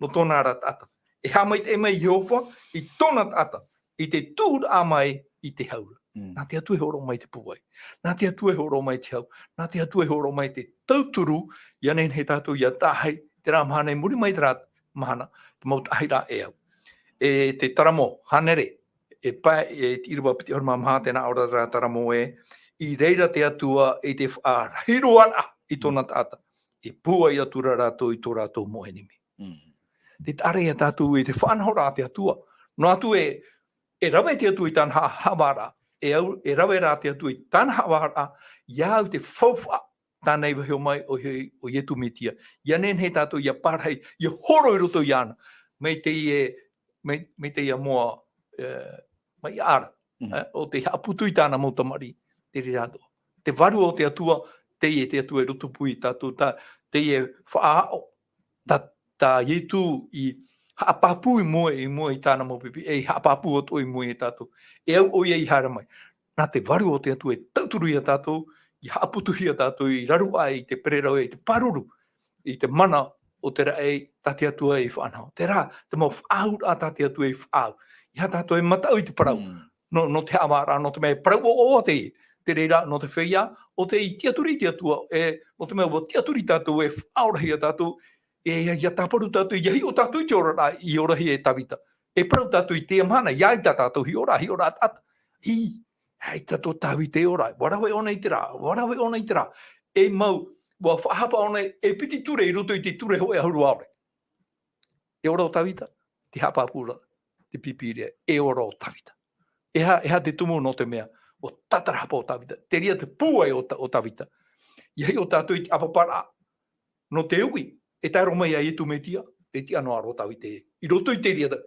nō tōna ra taʻata. E haʻamaitaʻi mai Iehova i tōna taʻata, i te tuʻuraʻa mai i te hau ra. Mm. Nā te Atua e hōroʻa mai te pūai. Nā te Atua e hōroʻa mai te hau. Nā te Atua e hōroʻa mai te tauturu, ʻia nehenehe tātou ʻia taʻahi, terā mahana i muri mai terā mahana, te mau taʻahiraʻa e au. E te taramo, hānere, e pae, e te ʻīrava piti ʻahuru mā maha, tēnā ʻoe rā, taramo ē, i reira te Atua i te faʻarahiroaraʻa i tōna taʻata. E pūai atu ra rātou i tō rātou mau ʻenemi. Mm. Te taʻa ra ia tātou i te faʻanahoraʻa a te Atua. Noa atu e, e rave te Atua i tāna ha-, haʻavāraʻa, e au, e rave rā te Atua i tāna haʻavāraʻa, ʻia au te faufaʻa, tāna i vaiiho mai ʻo Ie-, ʻo Iesu Mesia. ʻIa nehenehe tātou ʻia parahi, ʻia horo i roto iāna. Mai teie, mai, mai teie moa, e, mai ara. Mm. E, ʻo tei haʻaputu i tāna mau tamariʻi, te reira atoʻa. Te Vārua o te Atua, teie te Atua i rotopū ia tātou, tā, teie faʻaʻo, tā, tā Iesu i haʻapāpū i mua, i mua i tāna mau pipi, e i haʻapāpū atoʻa i mua ia tātou. E au ʻoia i haere mai. Nā te Vārua o te Atua e tauturu ia tātou, i haʻaputuhia tātou, i raro aʻe i te pererau, i te pāruru, i te mana o te raʻi tā te Atua i faʻanaho. Terā, te mau faʻaʻauraʻa tā te Atua i faʻaʻau. ʻEiaha tātou e mataʻu i te parau. Mm. Nō, nō te haʻavāraʻa, nō te mea e parau ʻoaʻoa teie. Te reira, nō te feiā, ʻo tei tiʻaturi i te Atua, e, nō te mea ʻua tiʻaturi tātou, e faʻaorahia tātou, e, ʻia, ʻia tāparu tātou, ʻia hiʻo tātou i te oraraʻa i orahia e Tavita. E parau tātou i teie mahana, ʻia ʻite tātou, hiʻoraʻa, hiʻoraʻa taʻata. Ī, ʻaita tō Tavita e ora, ʻua rave ʻōna i terā, ʻua rave ʻōna i terā. E mau, ʻua faʻahapa ʻōna e piti ture i roto i te ture hōʻē ʻahuru ʻaore. E ora ʻo Tavita, te haʻapāpūraʻa, te Pīpīria, e ora ʻo Tavita. E aha, e aha te tumu? Nō te mea, ʻua tātarahapa ʻo Tavita, te reira te pūai o Ta-, o Tavita. ʻIa hiʻo tātou i te ʻāpaparaʻa, nō te uʻi, e tae roa mai ia Iesu Mesia, e tiʻa noa ra ʻo Tavita i roto i te reira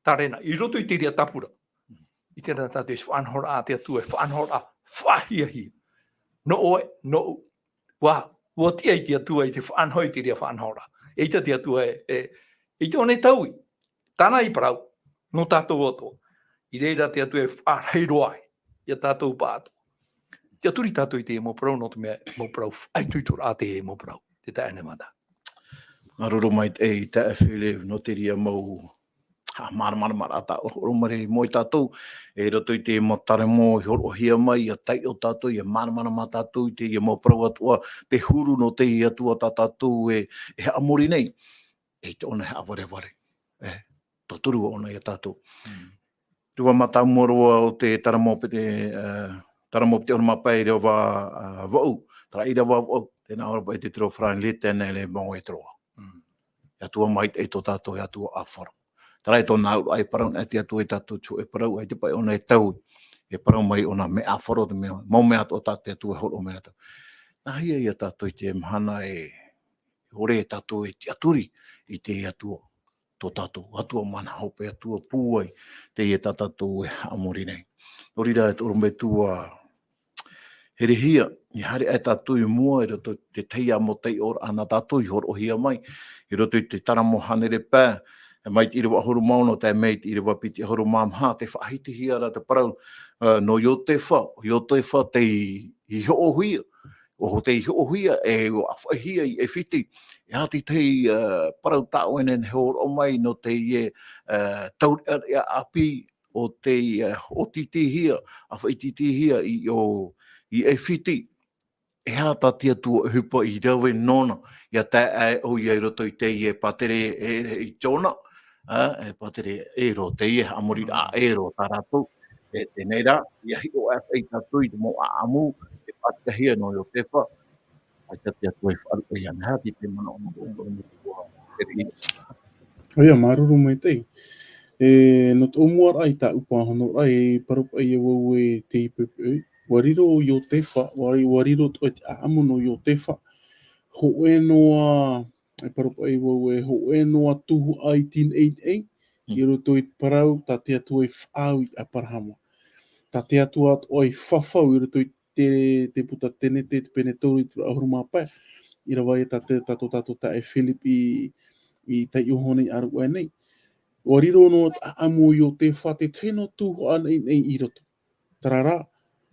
tārena, i roto i te reira tāpura. I terā tātou e faʻanahoraʻa a te Atua, e faʻanahoraʻa faʻahiahia. Nō ʻoe, nōʻu, ʻua, ʻua tiʻa i te Atua i te faʻanaho i te reira faʻanahoraʻa. ʻEita te Atua e, e, ʻeita ʻōna e taui, tāna i parau, nō tātou atoʻa. I reira te Atua e faʻarahi roa ai ia tātou pāʻatoʻa. Tiʻaturi tātou i te mau parau, nō te mea, mau parau faʻaitoitoraʻa te mau parau. Te taeaʻe Nevada. Māuruuru maitaʻi, e taeaʻe Philip, nō te reira mau haʻamāramaramaraʻa tā ʻoe i hōroʻa mai i mua ia tātou, e roto i te mau taramo i hōroʻahia mai, ʻia taiʻo tātou, ʻia māramarama tātou i teie mau parau atoʻa, te huru nō te Atua tā tātou e, e haʻamori nei. ʻEita ʻōna e haʻavarevare. E, tauturu ʻōna ia tātou. Mm. Te ʻīrava mātāmua roa o te taramo piti, e, taramo piti ʻahuru mā pae, ʻīrava, e, vaʻu. Terā ʻīrava vaʻu, tēnā ʻōna paʻi te tiro farāni, L'Éternel est bon et droit. Mm. E Atua maitaʻi tō tātou, e Atua ʻāfaro. Terā e tōna auraʻa e parau na te Atua ia tātou, te hōʻē parau, ʻaita paʻi ʻōna e taui. E parau mai ʻōna mea ʻāfaro, te mea, mau mea atoʻa tā te Atua e hōroʻa mai ia tātou. Nāhea ia tātou i teie mahana e ʻore tātou e tiʻaturi i te Atua, tō tātou Atua mana hope, Atua pūai, teie tā tātou e haʻamori nei. Nō reira, e te ʻorometua Herehia, ʻia haere aʻe tātou i mua i roto i te tahi ā mau taiʻoraʻa nā tātou i hōroʻahia mai, i roto i te taramo hānere pae, mai te ʻīrava ʻahuru mā ono tae mai te ʻīrava piti ʻahuru mā maha, tē faʻahitihia ra te parau, ā, nō Iotefa, Iotefa tei hoʻohia, ʻo tei hoʻohia e ʻua ʻāfaʻihia i ʻAifiti. E aha te tahi, ā, parau tā ʻoe e nehenehe e hōroʻa mai nō teie, ā, taureʻareʻa ʻāpī, ʻo tei, ā, hoʻotītīhia, ʻāfaʻi tītīhia i, ʻo, i ʻAifiti. E aha tā te Atua ʻohipa i rave nōna, ʻia tae aʻe ʻoia i roto i teie pātere e, e, i Jona, ā, e pātere ʻēro, teie haʻamoriraʻa ʻēro tā rātou. E, teie nei rā, ʻia hiʻo aʻe paʻi tātou i te mau ʻāʻamu, e pātiahia nō Iotefa, ʻaita te Atua i faʻaruʻe iāna. E aha te manaʻo nō ʻoutou, nō te Atua, e riri. ʻOia, māuruuru maitaʻi. E, nō te ʻōmuaraʻa i tā ʻoe pāhonoraʻa, e parau paʻi au e te ipepe, ʻua riro Iotefa, ʻua, ʻua riro atoʻa te ʻāʻamu nō Iotefa, hōʻē noa, e parau paʻi au e hōʻē noa tuhaʻa i tīneʻineʻi, Mm. i roto i te parau tā te Atua i faʻaau ia Aperahama. Tā te Atua atoʻa i fafau i roto i te, te puta Tenete, te pene toru, i te ʻahuru mā pae, ʻīrava ia tā te, tā tō tātou taeaʻe Philip i, i taiʻo iho nei ā rave nei. ʻUa riro noa te ʻāʻamu o Iotefa, te tahi noa tuhaʻa anaʻinaʻi i roto. Terā rā,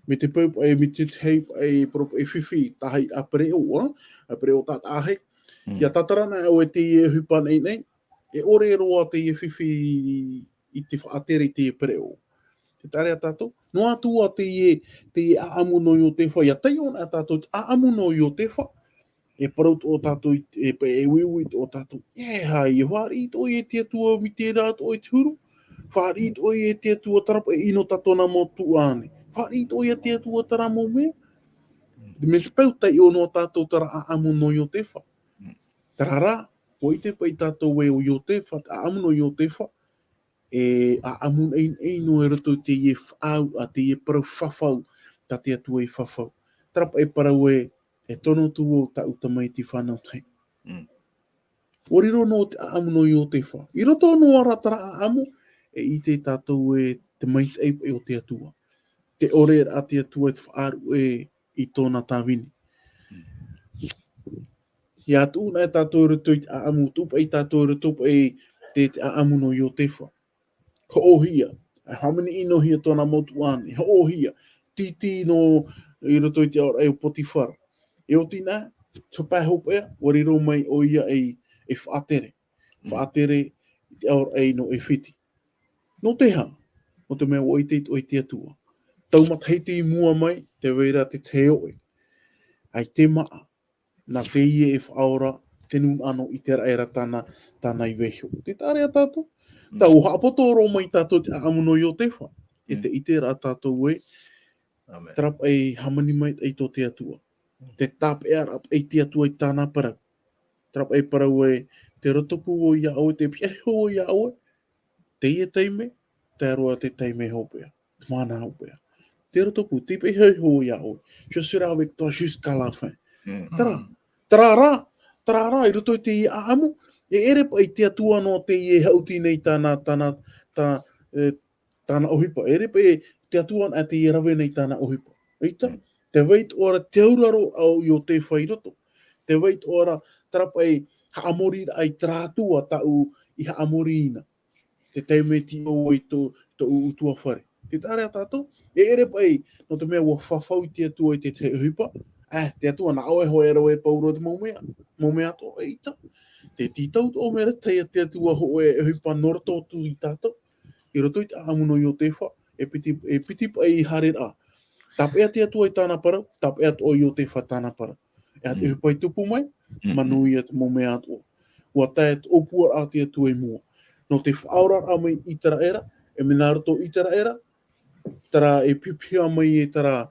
Mai te peu paʻi, mai te tahi paʻi, parau paʻi fifi, tahi a pereʻoʻo, a, a pereʻoʻo tātaʻahi. Mm. ʻIa tātara na ʻoe teie ʻohipa nei nei, e ʻore roa teie fifi i te faʻatere i teie pereʻoʻo. Tē taʻa ra tātou, noa atu ā teie, teie ʻaʻamu nō Iotefa, ʻia taiʻo na tātou te ʻaʻamu nō Iotefa, e parau tō tātou, e, e uiui tō tātou. E, hai, e fāriʻi tō ʻoe i te Atua mai terā tō ʻoe te huru. Fāriʻi tō ʻoe i te Atua, terā paʻi e ʻino tā tōna mau tuʻu ānei. Fāriʻi tō ʻoe i te Atua terā mau mea. Mai te peu taiʻo noa tātou terā ʻaʻamu nō Iotefa. Terā rā, ʻua ʻite paʻi tātou ē ʻo Iotefa, te ʻaʻamu nō Iotefa, e ʻaʻamu nei, nei noa i roto i teie faʻaau, a teie parau fafau, tā te Atua i fafau. Terā paʻi e parau ē, e tono atu vau tāʻu tamaiti fānau tahi. Mm. ʻUa riro noa te ʻaʻamu nō Iotefa. I roto noa rā terā ʻaʻamu, e ʻite tātou ē te maitaʻi paʻi o te Atua. Te ʻore ra a te Atua i te faʻaruʻe i tōna tāvini. Mm. ʻIa tuʻu na e tātou i roto i te ʻaʻamu, tuʻu paʻi tātou i roto paʻi te, te ʻaʻamu nō Iotefa. Hoʻohia, e hāmani ʻino hia tōna mau tuʻu ānei, hoʻohia, tītī noa i roto i te aoraʻi o Potifara. E oti na, te pae hopeʻa, ʻua riro mai ʻoia ei, ei faʻatere. Mm. Faʻatere i te aoraʻi nō ʻAifiti. Nō te aha? Nō te mea ʻua ʻite atoʻa i te Atua. Tau matahiti i mua mai, tē vai ra te tahi oʻe. ʻAita e maʻa, nā teie e faʻaora te nūnaʻa nō ʻĪteraʻera tāna, tāna i vaiiho. Tē taʻa ra tātou. Mm. Tau haʻapoto roa mai tātou te ʻaʻamu nō Iotefa. E Mm. te ʻite ra tātou ē, Amen. terā paʻi hāmani maitaʻi tō te Atua. Mm. Te tāpeʻa ra paʻi te Atua i tāna parau. Terā paʻi parau ē, tē rotopū vau iā ʻoe, tē pihaʻi iho vau iā ʻoe, teie taime, tae roa te taime hopeʻa, te mahana hopeʻa. Tē rotopū, tē pihaʻi iho vau iā ʻoe. Je serai avec toi jusqu'à la fin. Mm. Terā, Mm. terā rā, terā rā, i roto i teie ʻaʻamu, e ʻere paʻi te Atua noa teie e haʻuti nei tāna, tāna, tā, e, tāna ʻohipa. E ʻere paʻi te Atua na teie e rave nei tāna ʻohipa. ʻAita, Mm. tē vai atoʻa ra te auraro o Iotefa i roto. Tē vai atoʻa ra terā paʻi haʻamoriraʻa i terā Atua tāʻu i haʻamori iāna. Te taime e tīaʻi vau i tō, tōʻu ʻutuāfare. Tē taʻa ra tātou, e ʻere paʻi, nō te mea ʻua fafau i te Atua i te tahi ʻohipa, ā, te Atua nā ʻoe hoʻi e rave pauroa i te mau mea, mau mea atoʻa, ʻaita. Tē tītau atoʻa mai ra te, te Atua hōʻē ʻohipa nō roto atu iā tātou. I roto i te ʻaʻamu nō Iotefa, e piti, e piti paʻi haereraʻa. Tāpeʻa te Atua i tāna parau, tāpeʻa atoʻa Iotefa i tāna parau. E aha te Mm. ʻohipa i tupu mai, Mm. manuia te mau mea atoʻa. ʻUa tae te ʻōpuaraʻa a te Atua i mua. Nō te faʻaoraraʻa mai ʻĪteraʻera, e mea nā roto ʻĪteraʻera, terā e pīhaʻi mai e terā,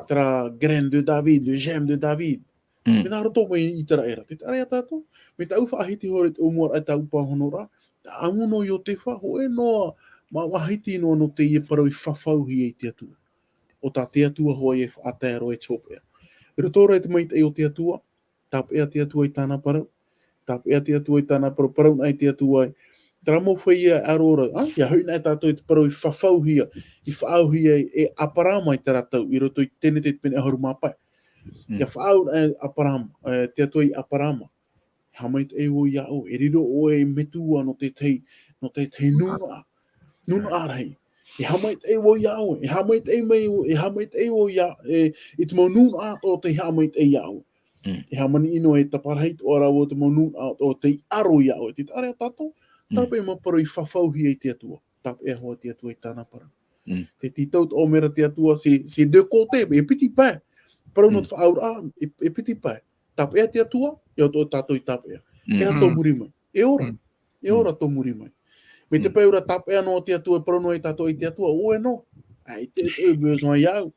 terā graine de David, le germe de David. Mm. Mea nā roto mai ʻĪteraʻera. Tē taʻa ra tātou, mai tāʻu faʻahiti ihora i te ʻōmuaraʻa i tāʻu pāhonoraʻa, te ʻaʻamu nō Iotefa, hōʻē noa, mā faʻahiti noa nō teie parau i fafauhia e te Atua. ʻO tā te Atua hoʻi e faʻatae roa i te hopeʻa. I roto rā i te maitaʻi o te Atua, tāpeʻa te Atua i tāna parau. Tāpeʻa te Atua i tāna parau, parau na e te Atua ē. Terā mau feiā e ʻaro ra, ā, ʻia hoʻi na e tātou i te parau i fafauhia, i faʻaauhia e, e Aperama i terā tau, i roto i Tenete te pene ʻahuru mā pae. Mm. ʻIa faʻaau na e Aperama, e, te Atua iā Aperama. E haʻamaitaʻi vau iā ʻoe, e riro ʻoe ei metua nō te tahi, nō te tahi nūnaʻa. Nūnaʻa rahi. E haʻamaitaʻi vau iā ʻoe, e haʻamaitaʻi mai, e haʻamaitaʻi vau iā, e, i te mau nūnaʻa atoʻa tei haʻamaitaʻi iā ʻoe. Mm. E hāmani ʻino e taparahi atoʻa ra vau i te mau nūnaʻa atoʻa tei ʻaro iā ʻoe. Tē taʻa ra tātou, Mm. terā paʻi mau parau i fafauhia e te Atua. Tāpeʻa hoʻi te Atua i tāna parau. Mm. Tē tītau atoʻa mai ra te Atua, c'est, c'est deux côtés, e piti pae. Parau nō Mm. te faʻaauraʻa, e, e piti pae. Tāpeʻa te Atua, ʻia ʻore tātou i tāpeʻa. Mm. E aha tō Mm. muri mai? E ora. Mm. E ora Mm. tō muri mai. Mai te Mm. peu ra tāpeʻa noa te Atua, e parau noa tātou i te Atua, ʻoe nō. ʻAita e, e besoin iāʻu.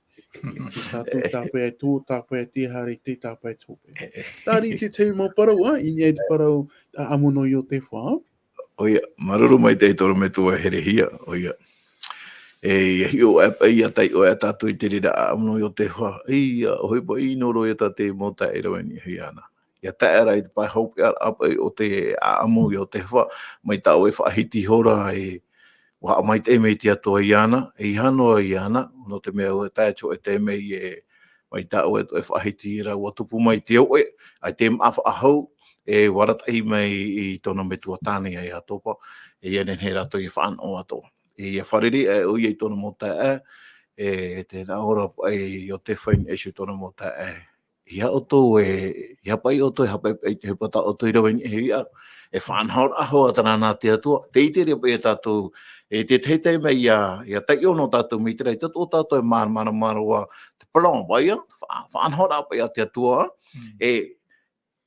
Tātou tāpeʻa e tō, tāpeʻa e te haere, te tāpeʻa e tō. E, e. Terā te tahi mau parau, ā, i niʻa i te parau, ā, ʻaʻamu nō Iotefa, ā? ʻOia, māuruuru maitaʻi tō ʻorometua e herehia, ʻoia. E, ʻia hiʻo aʻe paʻi, ʻia taiʻo aʻe tātou i te reira ʻaʻamu nō Iotefa, ʻia, ʻohipa ʻino roa ia tā te mau taeaʻe e rave i niʻa iāna. ʻIa tae ra i te pae hopeʻa paʻi o te ʻaʻamu Iotefa, mai tā ʻoe faʻahiti ihora e, ʻua haʻamaitaʻi mai te Atua iāna, e ʻeiaha noa iāna, nō te mea ʻua tae atu e tae mai e, mai tā ʻoe, ʻoe faʻahiti ra ʻua tupu mai te oʻe, ʻaita e maʻa faʻahou, e ʻua arataʻi mai i tōna metua tāne a Iatopa, e ʻia nehenehe rātou ʻia fānaʻo atoʻa. E ʻia fārerei aʻe ʻoia i tōna mau taeaʻe, e te nā ora paʻi o te whai ni e su tōna mō tā e. Ia ʻoutou e, ia paʻi ʻoutou e hapaʻi paʻi te hepa tā ʻoutou i rave ni e hia. E whānahoraʻa hoʻi tāna nā te Atua. Te ʻite ra paʻi e tātou, e te tahi taime ia, ia taiʻo nō tātou mai te raʻi, tātou, tātou e māramarama roa te parau paʻi ia, wha-, whānahoraʻa paʻi a te Atua. Mm. E,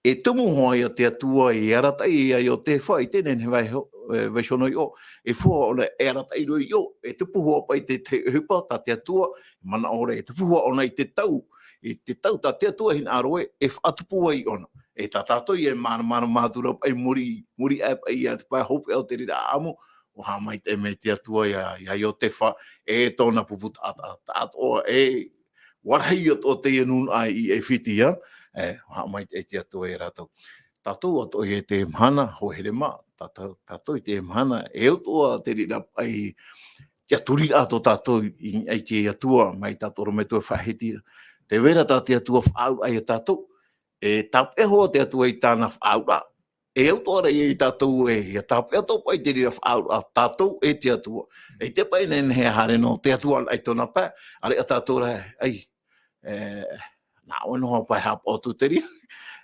e tumu hoʻi ia te Atua, e arataʻi ia Iotefa, i teie nei vaiho-, e, vaiho noa iho, e fua ʻōna e arataʻi roa iho, e tupu hoʻi paʻi te, te ʻohipa tā te Atua, e manaʻo ra, e tupu hoʻi ʻōna i te tau, i te tau tā te Atua hinaʻaro e, e faʻatupu ai ʻōna. E tā tātou ia e māramarama atu ra paʻi muri, muri aʻe paʻi ia te pae hopeʻa o te reira ʻāʻamu, ʻua haʻamaitaʻi mai te Atua ia, ia Iotefa, e tōna pupu taʻata, taʻatoʻa, e, ʻua rahi atoʻa teie nūnaʻa i ʻAifiti, ā, e, ʻua haʻamaitaʻi te Atua ia rātou. Tātou atoʻa i teie mahana, hoa here mā, tā, tā, tātou i teie mahana, e au atoʻa te reira paʻi, te tiʻaturiraʻa tō tātou i, i te Atua, mai tātou ʻorometua faʻahiti ra. Tē vai ra tā te Atua faʻaauraʻa ia tātou, e tāpeʻa hoʻi te Atua i tāna faʻaauraʻa, e au atoʻa ra ia tātou e, ia tāpeʻa atoʻa paʻi te reira faʻaauraʻa tātou e te Atua. E te paʻi nehenehe e haere noa te Atua anaʻe i tōna pae, ʻāreʻa tātou ra, ʻai, e, nā ʻoe noa paʻi haʻapaʻo atu te reira.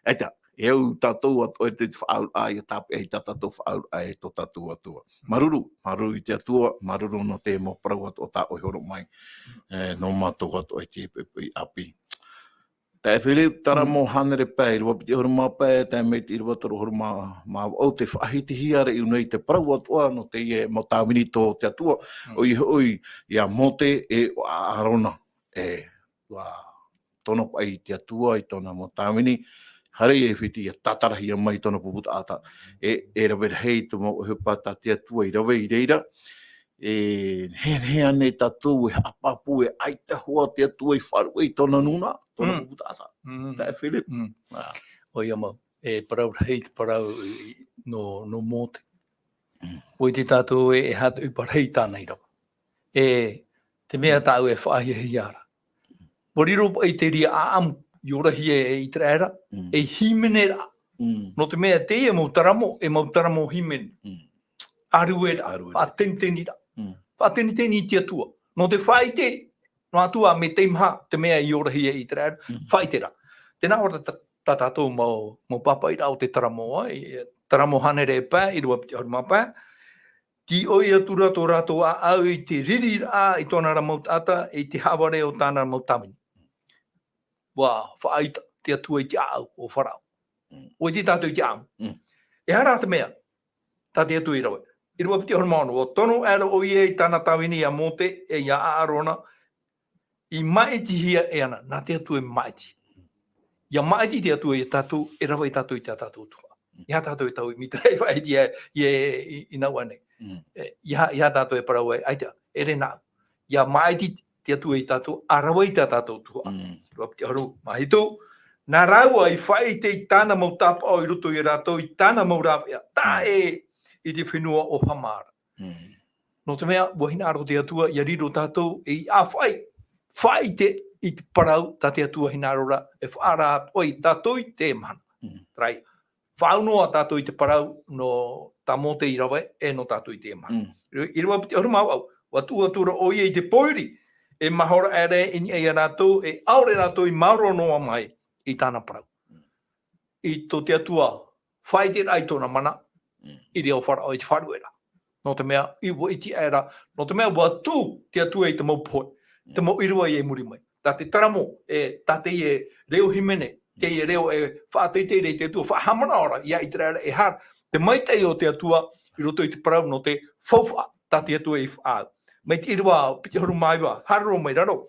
ʻAita, e au tātou atoʻa e te faʻaauraʻa, ia tāpeʻa i tā tātou faʻaauraʻa e tō tātou Atua. Māuruuru, māuruuru i te Atua, māuruuru nō te mau parau atoʻa tā ʻoe i hōroʻa mai, e, nō mātou atoʻa i te poʻipoʻi ʻāpī. Taeaʻe Philip, terā mau hānere pae, ʻīrava piti ʻahuru mā pae, tae mai te ʻīrava toru ʻahuru mā, mā vaʻu, tē faʻahitihia ra i ʻō nei te parau atoʻa nō teie mau tāvini tō te Atua, Mm. ʻoia hoʻi, ia Mōte e ʻo ʻĀrona. E, ʻua tono paʻi te Atua i tōna mau tāvini, haere i ʻAifiti ia tātarahia mai tōna pupu taʻata. E, e rave rahi te mau ʻohipa tā te Atua i rave i reira. E, nehenehe ānei tātou e haʻapāpū e ʻaita hoʻi te Atua i faʻaruʻe i tōna nūnaʻa, tōna Mm. pupu taʻata. Mm. Taeaʻe Philip. Mm. Ā. ʻOia mau, e parau rahi te parau i, i, nō, nō Mōte. Mm. ʻUa ʻite tātou e, e aha te ʻohipa rahi tāna i rave. E, te mea tāʻu e faʻahiahia ra. ʻUa riro paʻi te reira ʻāʻamu, i orahia e ʻĪteraʻera, Mm. e hīmene ra. Mm. Nō te mea teie mau taramo, e mau taramo hīmene. Mm. ʻĀrueraʻa, ʻĀrueraʻa. Faʻateniteniraʻa. Mm. Faʻateniteni i te Atua. Nō te faʻaʻite, nō te Atua mea teimaha, te mea i orahia e ʻĪteraʻera, Mm. faʻaʻite ra. Tē nā ʻō ra tā, tā tātou mau, mau pāpaʻiraʻa o te taramo, ā, e, taramo hānere pae, ʻīrava piti ʻahuru mā pae, Tē ʻoi atu ra tō rātou ʻāʻau i te ririraʻa i tōna ra mau taʻata, i te haʻavare o tāna mau tāvini. ʻUa faʻaʻite te Atua i te ʻāʻau o Farao. Mm. ʻUa ʻite tātou i te ʻāʻau. Mm. E aha rā te mea, tā te Atua i rave. ʻĪrava piti ʻahuru mā ono, ʻua tono aʻera ʻoia i tāna tāvini ia Mōte, e ia ʻĀrona, i māʻitihia e ana, nā te Atua e māʻiti. ʻIa māʻiti te Atua ia tātou, e rave ia tātou i tā tātou tuhaʻa. ʻEiaha tātou e taui, mai te reira e faʻaʻite ia, ia, i, i nā ʻō nei. Mm. E, ʻeiaha, ʻeiaha tātou e parau ai, ʻaita, ʻere nāʻu. ʻIa māʻiti te Atua ia tātou, ʻa rave i tā tātou tuhaʻa. Mm. ʻĪrava piti ʻahuru mā hitu, nā rāua i faʻaʻite i tāna mau tāpaʻo i roto ia rātou, i tāna mau rāveʻa, tae Mm. i te fenua o Hamara. Mm. Nō te mea, ʻua hinaʻaro te Atua, ʻia riro tātou, e ʻia faʻaʻi-, faʻaʻite i te parau, tā te Atua hinaʻaro ra, e faʻaara atu ai tātou i teie mahana. Mm. Terā ia. Faʻaau noa tātou i te parau, nō tā Mōte i rave, e nō tātou i teie mahana. Mm. ʻĪrava piti ʻahuru mā vaʻu, ʻua tuʻu atu ra ʻoia i te pōiri, e mahora aʻera i niʻa ia rātou, e ʻaore rātou i maoro noa mai i tāna parau. Mm. I tō te Atua, faʻaʻiteraʻa i tōna mana, Mm. i reira ʻo Farao i te faʻaruʻeraʻa. Nō te mea, i ʻua ʻite aʻera, nō te mea ʻua tuʻu te Atua i te mau pohe, te Mm. mau ʻīrava i muri mai. Tā te taramo, e, tā teie reo hīmene, teie reo e faʻateitei ra i te Atua, faʻahaʻamanaʻo ra, ia ʻĪteraʻera e aha te maitaʻi o te Atua, i roto i te parau nō te faufaʻa, tā te Atua i faʻaau. Mai te ʻīrava piti ʻahuru mā iva, haere roa mai raro.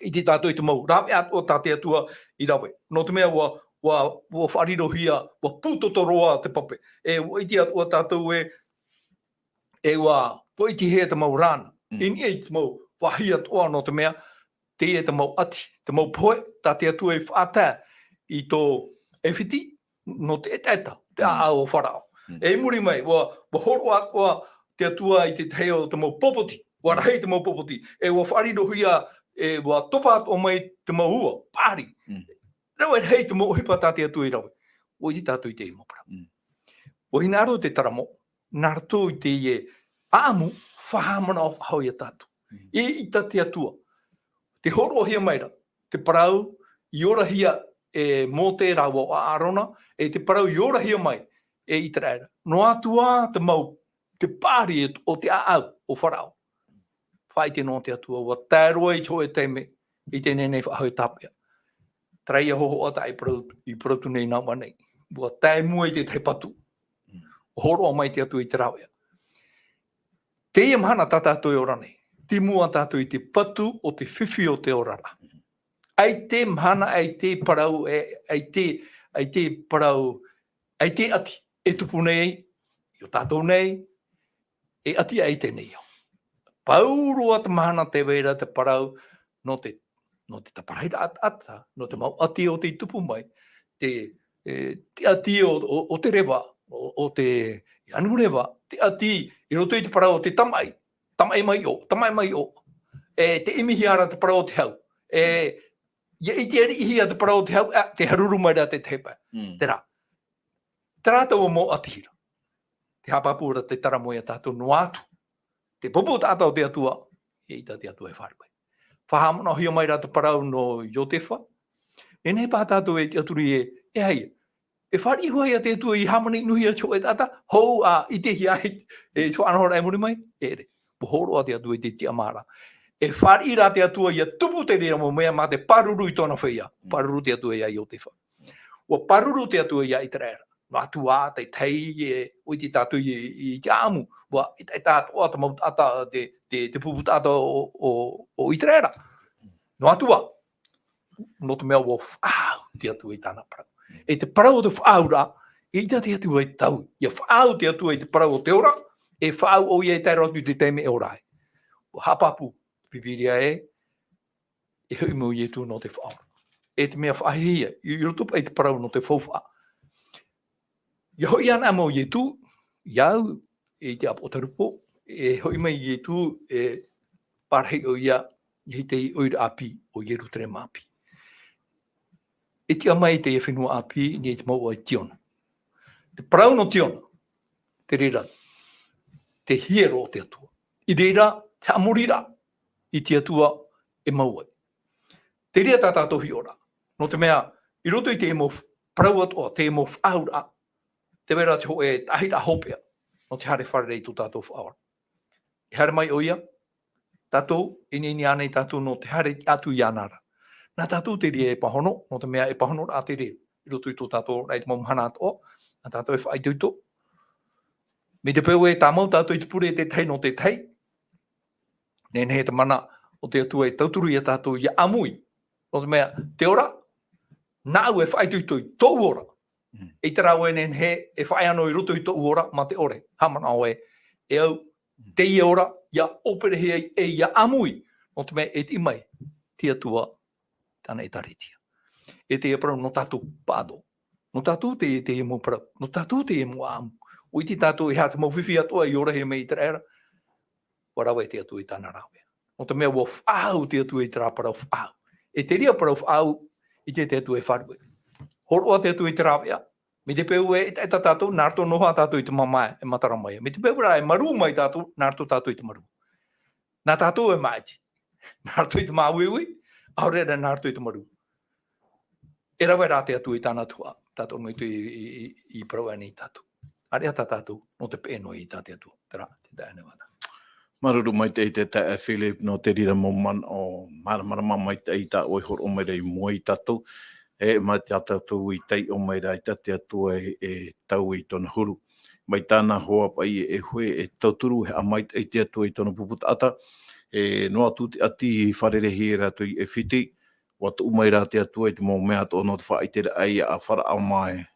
ʻIte tātou i te mau rāveʻa atoʻa tā te Atua i rave. Nō te mea ʻua, ʻua, ʻua faʻarirohia, ʻua pūtoto roa te pape. E ʻua ʻite atoʻa tātou e, e ʻua, ʻua ʻitehia te mau rā na. Mm. I niʻa i te mau vāhi atoʻa nō te mea, teie te mau ʻati, te mau pohe, tā te Atua i faʻatae i tō ʻAifiti, nō te ʻetaʻeta, te Mm. ʻāʻau o Farao. Mm. E i muri mai, ʻua, ʻua hōroʻa atoʻa te Atua i te tahi o te mau popoti, ʻua Mm. rahi te mau popoti, e ʻua faʻarirohia, e ʻua topa atoʻa mai te mau ua, Paari. Mm. Rave rahi te mau ʻohipa tā te Atua i rave. ʻUa ʻite tātou i teie mau parau. Mm. ʻUa hinaʻaro te taramo, nā roto i teie ʻāʻamu, faʻahaʻamanaʻo faʻahou ia tātou. E ʻita te Atua. Te hōroʻahia mai ra te parau i orahia e Mōte rāua ʻo ʻĀrona, e te parau i orahia mai e Iteraera. Noa atu ā te mau, te pāri o te ʻāʻau o Farao. Faʻaʻite noa te Atua, ua tae roa i te hōʻē taime i te nehenehe faʻahou tāpeʻa. Terā ia hōhoʻa tā i parau, i parau atu nei nā ʻua nei. Ua tae mua i te tahi patu. Hōroʻa mai te Atua i te rāveʻa. Teie mahana tā tātou e ora nei, te mua tātou i te patu o te fifi o te oraraʻa. ʻAita e mahana, ʻaita e parau, e, ʻaita e, ʻaita e parau, ʻaita e ʻati e tupu nei, i ō tātou nei, e ʻati ʻaita nei au. Pauroa te mahana tē vai ra te parau, nō te, nō te tāparahi ra ʻataʻata, nō te mau ʻati o tei tupu mai, te, e, te ʻati o, o, o te reva, o, o te anu reva, te ʻati i roto i te parau o te tamaʻi, tamaʻi mai ʻō, tamaʻi mai ʻō. E, te ʻimihia ra te parau o te hau. E, ia ʻite ariʻihia te parau o te hau, a, te haruru mai ra te tepa. Mm. Terā. Terā taua mau ʻatihira. Te haʻapāpū ra te taramoe ia tātou noa atu. Te pupu taʻata o te Atua, e ʻita te Atua e faʻaruʻe. Faʻahaʻamanaʻohia mai ra te parau nō Iotefa. E nehenehe paha tātou e tiʻaturi e, e aha ia. E fāriʻi hoʻi ia te Atua i hāmani nuhia te hōʻē taʻata, hou ā, ʻitehia ai, e te faʻanahoraʻa e muri mai, e ʻere. Ua hōroʻa te Atua i te tiʻamāraʻa. E fāriʻi ra te Atua ia tupu te reira mau mea mā te pāruru i tōna feiā. Mm. Pāruru te Atua ia Iotefa. Ua pāruru te Atua ia Iteraera. Noa atu ā, te tahi e, ʻua ʻite tātou i, i te ʻāʻamu. Ua ʻetaʻeta atoʻa te mau taʻata, te, te, te pupu taʻata o, o, o Iteraera. Noa atu ā, nō te mea ua faʻaau te Atua i tāna parau. E te parau o te faʻaauraʻa, e ʻita te Atua e taui. Ia faʻaau te Atua i te parau o te ora, e faʻaau ʻoia e tae roa atu i te taime e ora ai. Ua haʻapāpū, Pīpīria ē, e hoʻi mai ʻo Ietu nō te faʻaora. E te mea faʻahiahia, i, i roto paʻi i te parau nō te faufaʻa. Ia hoʻi anaʻe mai ʻo Ietu, ia au, i te ʻāpoʻo Tarupo, e hoʻi mai Ietu, e pārahi ʻoia, i te ʻoiraʻa ʻāpī, ʻo Ierutarema ʻāpī. E tiʻa mai i te fenua ʻāpī, i niʻa i te mouʻa i Tiona. Te parau nō Tiona, te reira, te hiero o te Atua. I reira, te haʻamoriraʻa, i te Atua e mau ai. Te reira tā tātou hiʻoraʻa. Nō te mea, i roto i te mau f-, parau atoʻa, te mau faʻaauraʻa, tē vai ra te hōʻē taʻahiraʻa hopeʻa, nō te haere fārerei i tō tātou Faʻaora. E haere mai ʻoia, tātou, e ineine ānei tātou nō te haere atu iāna ra. Nā tātou te reira e pāhono, nō te mea e pāhonoraʻa te reira, i roto i tō tātou ora i te mau mahana atoʻa, nā tātou e faʻaitoito. Mai te peu e tāmau tātou i te pure tētahi nō tētahi, nehenehe te mana o te Atua e tauturu ia tātou ia ʻāmui. Nō te mea, te ora, nāʻu e faʻaitoito i tōʻu ora. Mm. ʻEita rāua e nehenehe e faʻaea noa i roto i tōʻu ora, mā te ʻore, haʻamanaʻo ē, e au, teie ora, ia ʻōperehia ai, e ia ʻāmui. Nō te mea, e tiʻi mai, te Atua, tāna ʻĒtārētia. E teie parau nō tātou, paʻatoʻa. Nō tātou te, teie mau parau. Nō tātou teie mau ʻāʻamu. ʻUa ʻite tātou e aha te mau fifi atoʻa i orahia mai i Iteraera. ʻUa rave te Atua i tāna rāveʻa. Nō te mea ʻua faʻaau te Atua i terā parau faʻaau. E te reira parau faʻaau, ʻite te Atua e faʻaruʻe. Hōroʻa te Atua i te rāveʻa. Mai te peu e, e, e tā tātou, nā roto noa tātou i te māmā, e matara mai. Mai te peu rā e marū mai tātou, nā roto tātou i te marū. Nā tātou e māʻiti. Nā roto i te māuiui, ʻaore rā nā roto i te marū. E rave rā te Atua i tāna tuhaʻa, tātou mai te i, i, i, i parau ānei tātou. ʻĀreʻa tā tātou, nō te peʻe noa i tā te Atua. Terā, te taeaʻe Nevada. Māuruuru maitaʻi te taeaʻe Philip, nō te reira mau manaʻo, māramarama maitaʻi tā ʻoe i hōroʻa mai ra i mua ia tātou. E, mai tā tātou i taiʻo mai ra i tā te Atua e, e taui i tōna huru. Mai tāna hoa paʻi e, e hoe, e tauturu, e haʻamaitaʻi te Atua i tōna pupu taʻata. E, noa atu te ʻati i fārereihia e rātou i ʻAifiti, ʻua tuʻu mai rā te Atua i te mau mea atoʻa nō te faʻaʻiteraʻa ia a Faraʻo mā ē.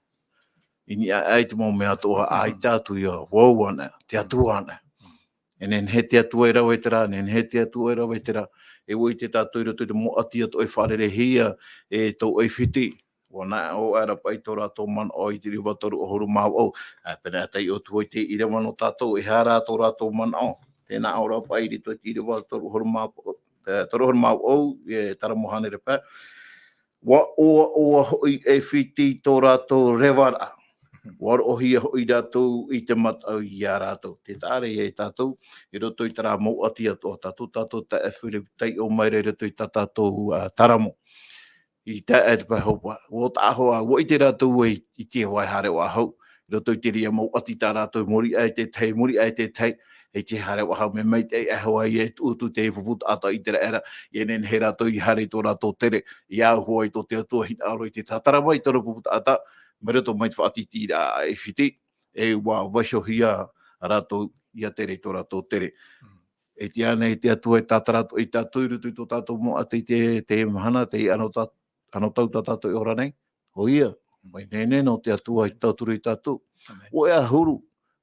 I niʻa aʻe i te mau mea atoʻa, Mhm. ʻaita atu ia, ʻua ʻō anaʻe, te Atua anaʻe. E nehenehe te Atua e rave terā, nehenehe te Atua e rave terā. E ʻua ʻite tātou i roto i te mau ʻati atoʻa e fārereihia e tō ʻAifiti. ʻUa nā ʻō aʻera paʻi tō rātou manaʻo i te ʻīrava toru ʻahuru mā vaʻu. E, pēnā e taiʻo atu i te ʻīrava nō tātou, e aha rā tō rātou manaʻo. Tē nā ʻō ra paʻi i roto i te ʻīrava toru ʻahuru mā vaʻu, e, toru ʻahuru mā vaʻu, e, tara mau hānere pae. ʻUa ʻoaʻoa hoʻi ʻAifiti i tō rātou revaraʻa. Ua roʻohia hoʻi rātou i te mataʻu iā rātou. Te taʻa ra ia e tātou, i roto i terā mau ʻati atoʻa, tātou, tātou taʻe firi taiʻo mai ra i roto i tā tātou, ā, taramo. I tae ai te pae hopeʻa, ʻua taʻa hoʻi, ʻua ʻite rātou ē, i te vai haere ʻoaʻoa, i roto i te reira mau ʻati tā rātou, muri aʻe i te tahi, muri aʻe i te tahi, i te haere ʻoaʻoa, mea maitaʻi aʻe hoʻi e tuʻutuʻu te pupu taʻata ʻĪteraʻera, ʻia nehenehe rātou i haere i tō rātou tere, ʻia au hoʻi tō te Atua hinaʻaro i te tātara mai i tōna pupu taʻata, mai roto mai te faʻatītīraʻa a ʻAifiti, e ʻua vaiihohia rātou ʻia tere i tō rātou tere. Mm. E tiʻa ānei te Atua e tātara atoʻa ia tātou i roto i tō tātou mau ʻati i te, te mahana, te anotau, anotau tā tātou e ora nei? ʻOia, mai nei nei nō te Atua i tauturu ia tātou. Amen. ʻO ʻahuru,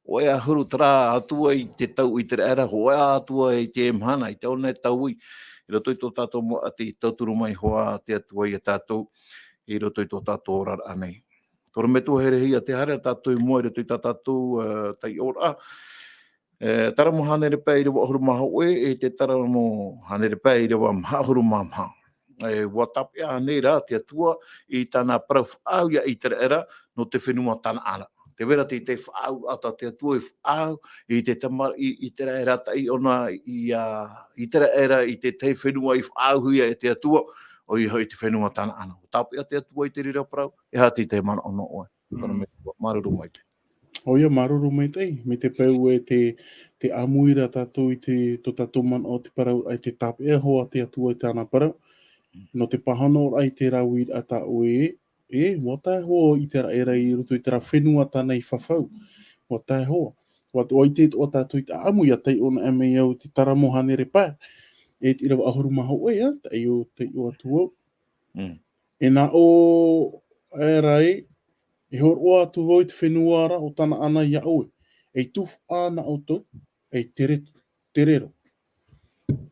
ʻo ʻahuru terā Atua i te tau ʻĪteraʻera, ʻo ʻahuru Atua i te mahana, i te ʻōna e tau i, i roto i tō tātou mau ʻati, tauturu mai hoʻi te Atua ia tātou, i roto i tō tātou oraraʻa nei. Tō te Metua Herehia, tē haere tātou i mua i roto i tā tātou, ā, taiʻoraʻa. E, taramo hānere pae ʻīrava ʻahuru mā hōʻē, e te taramo hānere pae ʻīrava maha ʻahuru mā maha. E, ʻua tāpeʻa ānei rā te Atua i tāna parau faʻaau ia ʻĪteraʻera nō te fenua Tanaana. Tē vai ra te, te faʻaauraʻa tā te Atua i faʻaau i te tama-, i, ʻĪteraʻera taʻi ʻōna ia ʻĪteraʻera i te tahi fenua i faʻaauhia e te Atua, ʻoia hoʻi te fenua Tanaana. ʻUa tāpeʻa te Atua i te reira parau, e aha te, te manaʻo nō ʻoe? Mm. Tō te Metua, māuruuru maitaʻi. ʻOia, māuruuru maitaʻi, mai te peu e te, te ʻāmui ra tātou i te, tō tātou manaʻo te parau, e te tāpeʻa hoʻi te Atua i tāna parau. Mm. Nō te pāhonoraʻa i terā uiraʻa tā ʻoe, e, ʻua tae hoʻi ʻĪteraʻera i roto i terā fenua tāna i fafau. ʻUa tae hoʻi. ʻUa, ʻua ʻite atoʻa tātou i te ʻāʻamu ʻia taiʻo anaʻe mai au i te taramo hānere pae. E te ʻīrava ʻahuru mā hōʻē, ā, taiʻo, taiʻo atu au. Mm. E nā ʻō aʻera ē, e hōroʻa atu vau i te fenua ra ʻo Tanaana ia ʻoe, ei tuhaʻa nā ʻoutou, ei tere-, terero.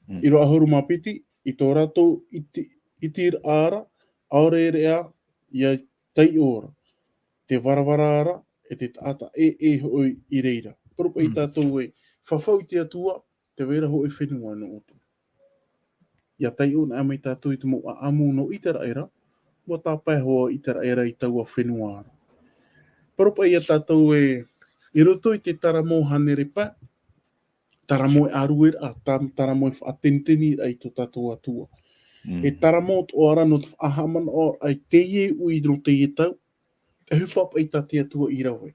Mm. ʻĪrava ʻahuru mā piti, i tō rātou iti-, itiraʻa ra, ʻaore rā ʻia taiʻo ra, te varavara ra, e te taʻata ʻē, ʻē hoʻi i reira. Parau paʻi Mm. tātou ē, fafau i te Atua, tē vai ra hōʻē fenua nō ʻoutou. ʻIa taiʻo anaʻe mai tātou i te mau ʻāʻamu nō ʻĪteraʻera, ʻua tāpae hoʻi ʻĪteraʻera i taua fenua ra. Parau paʻi ia tātou ē, i roto i te taramo hānere pae, taramo e ʻārueraʻa, ta-, taramo e faʻateniteniraʻa i tō tātou Atua. Mm. E taramo atoʻa ra nō te faʻahaʻamanaʻoraʻa i teie uʻi nō teie tau, e ʻohipa paʻi tā te Atua i rave.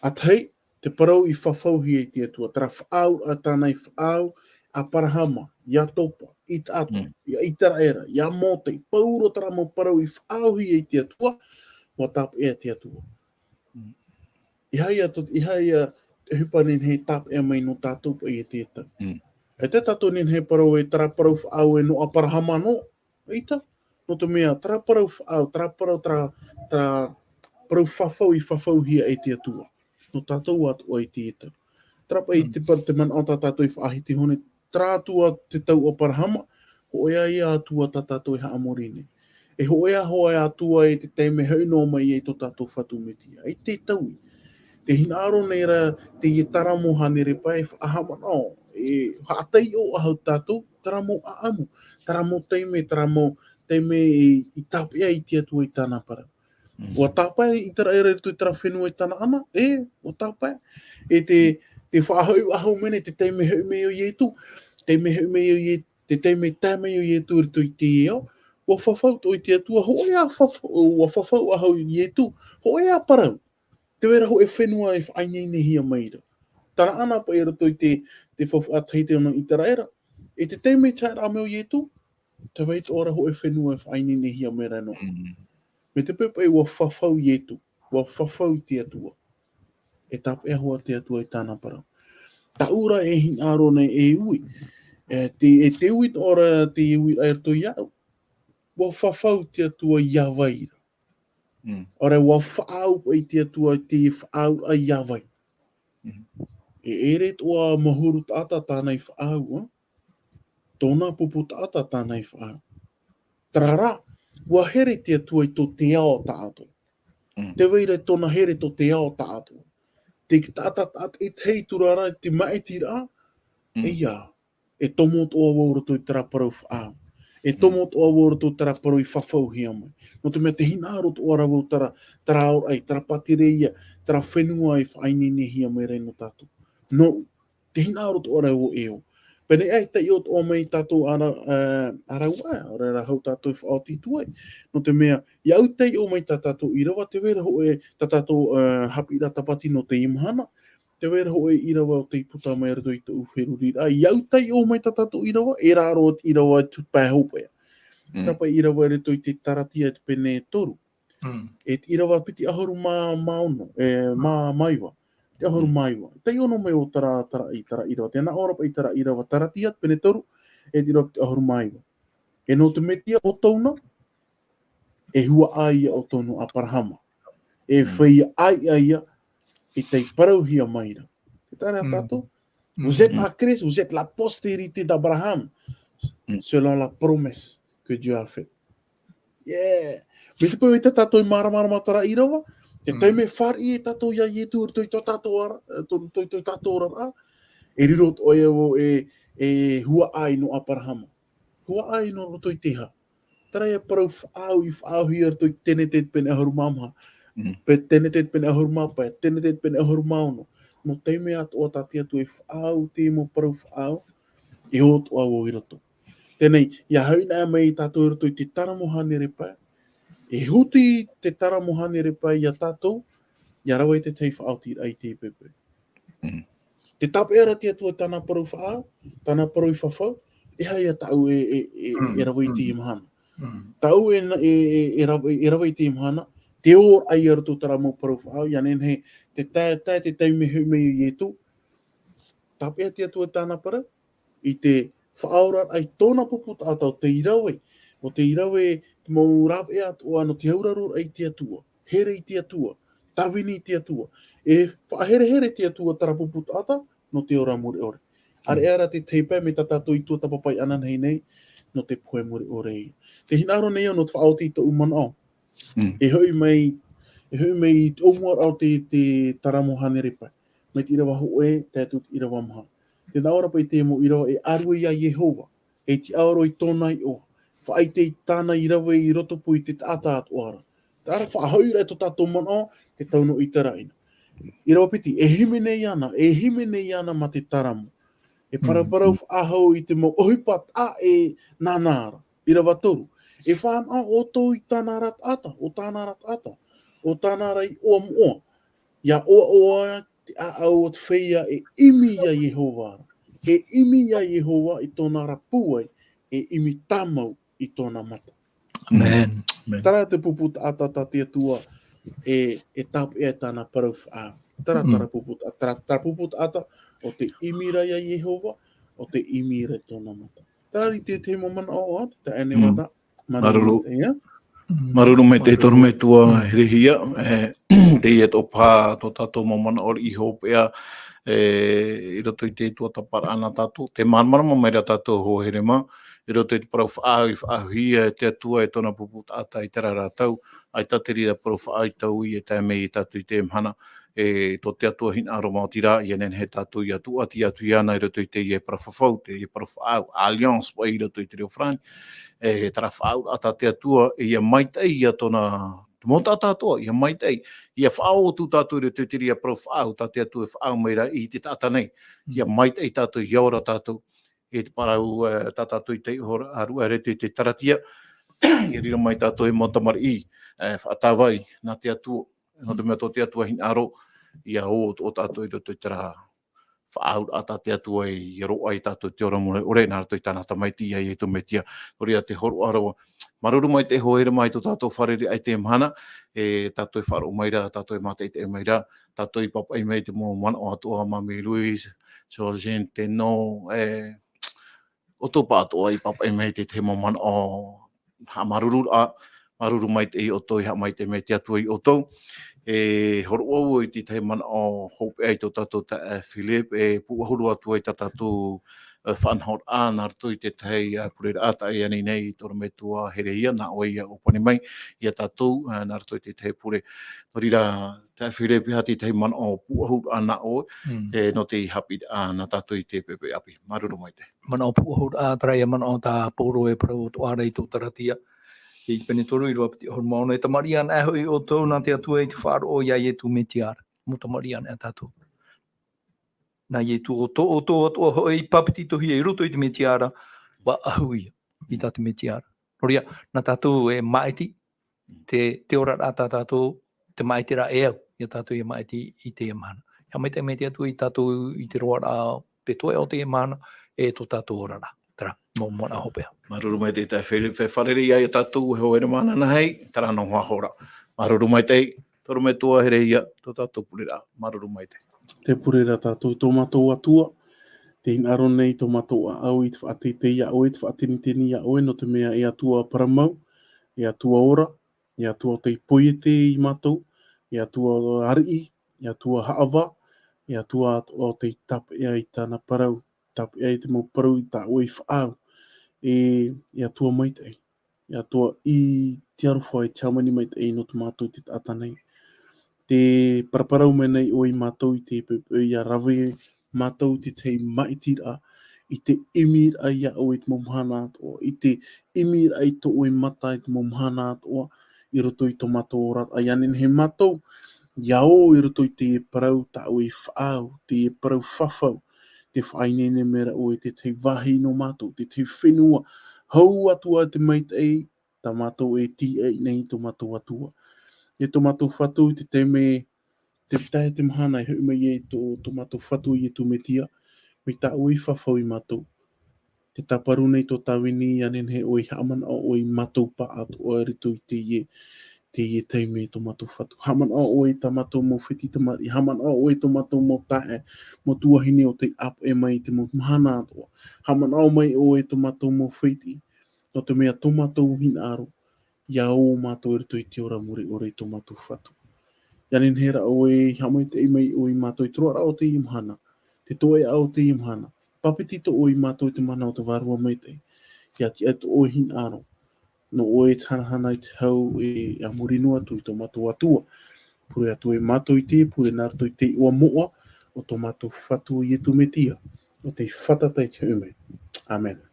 ʻA tahi, te parau i fafauhia e te Atua, terā faʻaauraʻa tāna i faʻaau, ʻĀpārahama, Iakoba, Isaaka, Mm. ia ʻĪteraʻera, ia Mōtē, pauroa terā mau parau i faʻaauhia e te Atua, ʻua tāpeʻa e te Atua. Mm. ʻEiaha ia tō, ʻeiaha ia te ʻohipa nehenehe e tāpeʻa mai nō tātou paʻi i teie tau. Mm. ʻAita tātou nehenehe e parau ē terā parau faʻaau ē nō ʻĀpārahama noa, ʻaita, nō te mea, terā parau faʻaau, terā parau, terā, terā parau fafau i fafauhia e te Atua. Nō tātou atoʻa i teie tau. Terā paʻi Mm. te par-, te manaʻo tā tātou i faʻahiti iho nei, terā Atua te tau ʻĀpārahama, hōʻē ā ia Atua tā tātou e haʻamori nei. E hōʻē ā hoʻi Atua i te taime hoʻi noa mai ai tō tātou Fatu Mesia. I te tau, tē hinaʻaro nei ra teie taramo hānere pae e faʻahaʻamanaʻo, e faʻataiʻo ʻahau tātou, terā mau ʻāʻamu, terā mau taime, terā mau taime i, i tāpeʻa i te Atua i tāna parau. Mm. ʻUa tāpae ʻĪteraʻera i roto i terā fenua i Tanaana, e, ʻua tāpae. E te, te faʻahoʻi ʻahau mai nei, te taime hoʻi mai ʻo Ietu, taime hoʻi mai ʻo Ie-, te taime tae mai ʻo Ietu i roto i te ao, ʻua fafau atoʻa i te Atua, hōʻē ā fafau, ʻua fafau ʻahau Ietu, hōʻē ā parau. Tē vai ra hōʻē fenua e faʻaineinehia mai ra. Tanaana paʻi i roto i te, te faufaʻa tahito nō ʻĪteraʻera. E te taime taeraʻa mai ʻo Ietu, tē vai atoʻa ra hōʻē fenua e faʻaineinehia mai ra noa. Mm. Mai te peu paʻi ʻua fafau Ietu, ʻua fafau i te Atua. E tāpeʻa hoʻi te Atua i tāna parau. Tāʻu ra e hinaʻaro nei e ui. E te, e te ui atoʻa ra te ui i roto iāʻu. ʻUa fafau te Atua iā vai ra. Mm. ʻAore ʻua faʻaau paʻi te Atua i te faʻaauraʻa iā vai. Mm. E ʻere atoʻa mau huru taʻata tāna i faʻaau, ā? Tōna pupu taʻata tāna i faʻaau. Terā rā, ʻua here te Atua i tō te ao taʻatoʻa. Mm. Tē vai ra tōna here tō te ao taʻatoʻa. Te taʻata, taʻata i te hei tūrara, te maʻitiraʻa, Mm. ʻeiā, e tomo atoʻa vau i roto i terā parau faʻaau. E tomo atoʻa vau i roto i terā parau i fafauhia mai. Nō te mea tē hinaʻaro atoʻa ra vau terā, terā aoraʻi, terā pātireia, terā fenua e faʻaineinehia mai ra nō tātou. Nō, tē hinaʻaro atoʻa ra vau e ō. Pēnei aʻe i taiʻo atoʻa mai tātou ara, ā, ā rāua, ʻaore rā hau tātou e faʻaoti atu ai. Nō te mea, ʻia au taiʻo mai tā tātou ʻīrava, tē vai ra hōʻē tā tātou, ā, haʻapiʻiraʻa tāpati nō teie mahana, tē vai ra hōʻē ʻīrava ʻo tei puta mai i roto i tōʻu feruriraʻa. ʻIa au taiʻo mai tā tātou ʻīrava, e rā roa te ʻīrava e tū pae hopeʻa. Mm. Terā pae ʻīrava i roto i te Taratia e te pene e toru. Mm. E te ʻīrava piti ʻahuru mā, mā ono, e, mā, mā iva. Te ʻahuru mā iva. Taiʻo noa mai ʻo terā, terā, i terā ʻīrava. Tē nā ʻō ra paʻi terā ʻīrava, Taratia, pene toru, e te ʻīrava piti ʻahuru mā iva. E nō te Metia ʻo Tōna, e huaʻai ia ʻo Tōna ʻĀparahama. E feiā ʻāiʻa ia, e tei parauhia mai ra. Tē taʻa ra tātou. Vous êtes à Christ, vous êtes la postérité d'Abraham, selon la promesse que Dieu a faite. Yeah. Mai te peu ʻaita tātou e māramarama terā ʻīrava, te taime e fāriʻi e tātou ia Ietu i roto i tō tātou ara, e, tō, tō, tō tātou oraraʻa, e riro atoʻa ia vau e, e huaʻai nō ʻĀparahama. Huaʻai nō roto i te aha? Terā ia parau faʻaau i faʻaauhia i roto i Tenete pene ʻahuru mā maha. Mm. Pe Tenete pene ʻahuru mā pae, Tenete pene ʻahuru mā ono. Nō te mea atoʻa tā te Atua e faʻaau te mau parau faʻaau, e ō atoʻa vau i roto. Teie nei, ʻia haʻinaʻo mai tātou i roto i te taramo hānere pae. E huti te taramo hānere pae ia tātou, ʻia rave i te tahi faʻaotiraʻa i te poʻipoʻi. Mm. Tē tāpeʻa ra te Atua tāna parau faʻaau, tāna parau i fafau, e aha ia tāʻu e, e, e, e rave i teie mahana. Mm. Tāʻu e na-, e, e, e rave, e rave i teie mahana, te ora ia roto terā mau parau faʻaau, ʻia nehenehe, te tae, tae te taime e hoʻi mai ia Ietu, tāpeʻa te Atua tāna parau, i te faʻaoraraʻa i tōna pupu taʻata ʻo tei rave, ʻo tei rave te mau rāveʻa atoʻa nō te auraroraʻa i te Atua, here i te Atua, tāvini i te Atua. E faʻaherehere te Atua terā pupu taʻata nō te ora mure ʻore. ʻAreʻa rā te tahi pae mai tā tātou i tuatāpapa iāna nei, nō te pohe mure ʻore ia. Tē hinaʻaro nei au nō te faʻaoti i tōʻu manaʻo. Mm. E hoʻi mai, e hoʻi mai i te ʻōmuaraʻa o te, te taramo hānere pae. Mai te ʻīrava hōʻē, tae atu i te ʻīrava maha. Tē nā ʻō ra paʻi te mau ʻīrava e ʻārue ia Iehova, e tiʻaoro i tōna iʻoa, faʻaʻite i tāna i rave i rotopū i te taʻata atoʻa ra. Terā faʻahoʻiraʻa i tō tātou manaʻo, te tau nō ʻĪteraʻera. ʻĪrava piti, e hīmene iāna, e hīmene iāna mā te taramo. E paraparau faʻahou i te mau ʻohipa taʻa ʻē nāna ra. ʻĪrava toru, e fānaʻo ʻoutou i tāna ra taʻata, ʻo tāna ra taʻata, ʻo tāna ra iʻoa moʻa. ʻIa ʻoaʻoa te ʻāʻau o te feiā e ʻimi ia Iehova ra. E ʻimi ia Iehova i tōna ra pūai, e ʻimi tāmau i tōna mata. Amen. Amen. Terā te pupu taʻata tā te Atua e, e tāpeʻa i tāna parau faʻaau. Terā, terā pupu ta-, terā, terā pupu taʻata ʻo tē ʻimi ra ia Iehova, ʻo tē ʻimi ra i tōna mata. Terā te, te mau manaʻo ā, te taeaʻe Nevada. Māuruuru. Māuruuru. Māuruuru maitaʻi te toru metua herehia, e, teie atoʻa paha tō tātou mau manaʻo riʻi hopeʻa, e, i roto i te tuatāpaparaʻa nā tātou, tē māramarama mai ra tātou hoa here mā, i roto i te parau faʻaau i faʻaauhia e te Atua e tōna pupu taʻata i terā ra tau, ʻaita te reira parau faʻaau i taui e tae mai ia tātou i teie mahana, e, tō te Atua hinaʻaro maoti rā, ʻia nehenehe tātou ʻia tūʻati atu iāna i roto i teie parau fafau, teie parau faʻaau, alliance, paʻi i roto i te reo farāni, e, terā faʻaauraʻa tā te Atua, e, ʻia maitaʻi ia tōna, te mau taʻata atoʻa, ʻia maitaʻi, ʻia faʻaoti tātou i roto i te reira parau faʻaau, tā te Atua e faʻaau mai ra i te taʻata nei, ʻia maitaʻi tātou, ʻia ora tātou, e te parau, e, tā tātou i taiʻo ra, ʻāruʻa i roto i te Taratia, ʻia riro mai tātou e mau tamariʻi, e, faʻatāvai, nā te Atua, nō te mea tō te Atua hinaʻaro, ʻia ō, ō tātou i roto i terā faʻaauraʻa tā te Atua i, ʻia roaʻa ia tātou i te ora mure ʻore, nā roto i tāna tamaiti ia Ietu Metia, nō reira te hōroʻa roa. Māuruuru maitaʻi hoa here mā i tō tātou fārereiraʻa i teie mahana, e tātou e faʻaroʻo mai ra, tātou e mātaʻitaʻi mai ra, tātou i pāpaʻi mai te mau manaʻo atoʻa, Mami Louise, Georgine, Teno, e, ʻoutou pāʻatoʻa i pāpaʻi mai te, te mau manaʻo haʻamāuruururaʻa, māuruuru maitaʻi ʻoutou i haʻamaitaʻi mai te Atua ia ʻoutou. E hōroʻa au i te tahi manaʻo hopeʻa i tō tātou taeaʻe Philip, e pūʻohu roa atu ai tā tātou, ā, faʻanahoraʻa nā roto i te tahi, ā, pureraʻa taʻa ia nei nei, tō rā metua Herehia, nā ʻoe ia ʻōpani mai, ia tātou, ā, nā roto i te tahi pure. Nō reira, taeaʻe Filipi, te tahi manaʻo pūʻohuraʻa nā ʻoe, Mm. e, nō te haʻapiʻiraʻa nā tātou i te poʻipoʻi ʻāpī. Māuruuru maitaʻi. Manaʻo pūʻohuraʻa, terā ia manaʻo tā Paulo e parau atoʻa ra i tō Kalatia, i te pene toru, ʻīrava piti ʻahuru mā ono, e tamariʻi anaʻe hoʻi ʻoutou nā te Atua i te faʻaroʻo ia Ietu Metia ra. Mau tamariʻi anaʻe tātou. Nā Ietu ʻo tō, ʻo tō atoʻa hoʻi i papetitohia i roto i te Metia ra, ʻua ʻahu ia, i tā te Metia ra. Nō reira, nā tātou e maʻiti, te, te oraraʻa tā tātou, te maʻitiraʻa e au, ia tātou ia maʻiti i teie mahana. Ia maitaʻi mai te Atua ia tātou i te roaraʻa, te toeʻa o teie mahana, e tō tātou oraraʻa. Terā, mau manaʻo hopeʻa. Māuruuru maitaʻi taeaʻe Filipi, fārerei ia tātou, e hoa, e manaʻo nei, terā noa hoʻi ra. Māuruuru maitaʻi, tō rā metua Herehia, tō tātou pureraʻa. Māuruuru maitaʻi. Te pure ra tātou i tō mātou Atua, tē hinaʻaro nei tō mātou ʻāʻau i te faʻateitei ia ʻoe, i te faʻateniteni ia ʻoe, nō te mea e Atua parau mau, e Atua ora, e Atua o tei poiete ia mātou, e Atua ariʻi, e Atua haʻavā, e Atua o tei tāpeʻa i tāna parau, tāpeʻa i te mau parau i tā ʻoe i faʻaau, e, e Atua maitaʻi, e Atua i te aroha, i te hāmani maitaʻi nō tō mātou te taʻata nei. Tē paraparau mai nei ʻoe ia mātou i te poʻipoʻi ia rave mātou i te tahi maʻitiraʻa, i te ʻimiraʻa ia ʻoe i te mau mahana atoʻa, i te ʻimiraʻa i tō ʻoe mata i te mau mahana atoʻa, i roto i tō mātou oraraʻa, ia nehenehe mātou, ia ō i roto i te parau tā ʻoe i faʻaau, te parau fafau, tē faʻaineine mai ra ʻoe i te tahi vāhi nō mātou, te tahi fenua, hau atu ā te maitaʻi, tā mātou e tīaʻi nei tō mātou Atua. E tō mātou Fatu i te taime, te tahi te mahana e hoʻi mai ai tō, tō mātou Fatu Ietu Metia, mai tā ʻoe i fafau ia mātou. Tē tāparu nei tō tāvini, ia nehenehe ʻoe i haʻamanaʻo ʻoe ia mātou pāʻatoʻa i roto i teie, teie taime tō mātou Fatu. Haʻamanaʻo ʻoe i tā mātou mau fētiʻi tamariʻi, haʻamanaʻo ʻoe i tō mātou mau taeaʻe, mau tuahine o tei ʻāpeʻe mai i te mau mahana atoʻa. Haʻamanaʻo mai ʻoe i tō mātou mau fētiʻi, nō te mea tō mātou hinaʻaro, ia ō mātou i roto i te ora mure ʻore i tō mātou Fatu. Ia nehenehe rā ʻoe, haʻamaitaʻi mai ʻoe ia mātou i te roaraʻa o teie mahana, te toeʻa o teie mahana, papetito ʻoe ia mātou i te mana o te Vārua Maitaʻi, ia tiʻa tō ʻoe hinaʻaro, nō ʻoe te hanahana i te hau e a muri noa atu i tō mātou Atua. Pure atu e mātou i te pure nā roto i te iʻoa moʻa o tō mātou Fatu Ietu Metia, ʻo tei fātata i te hau mai. ʻĀmene.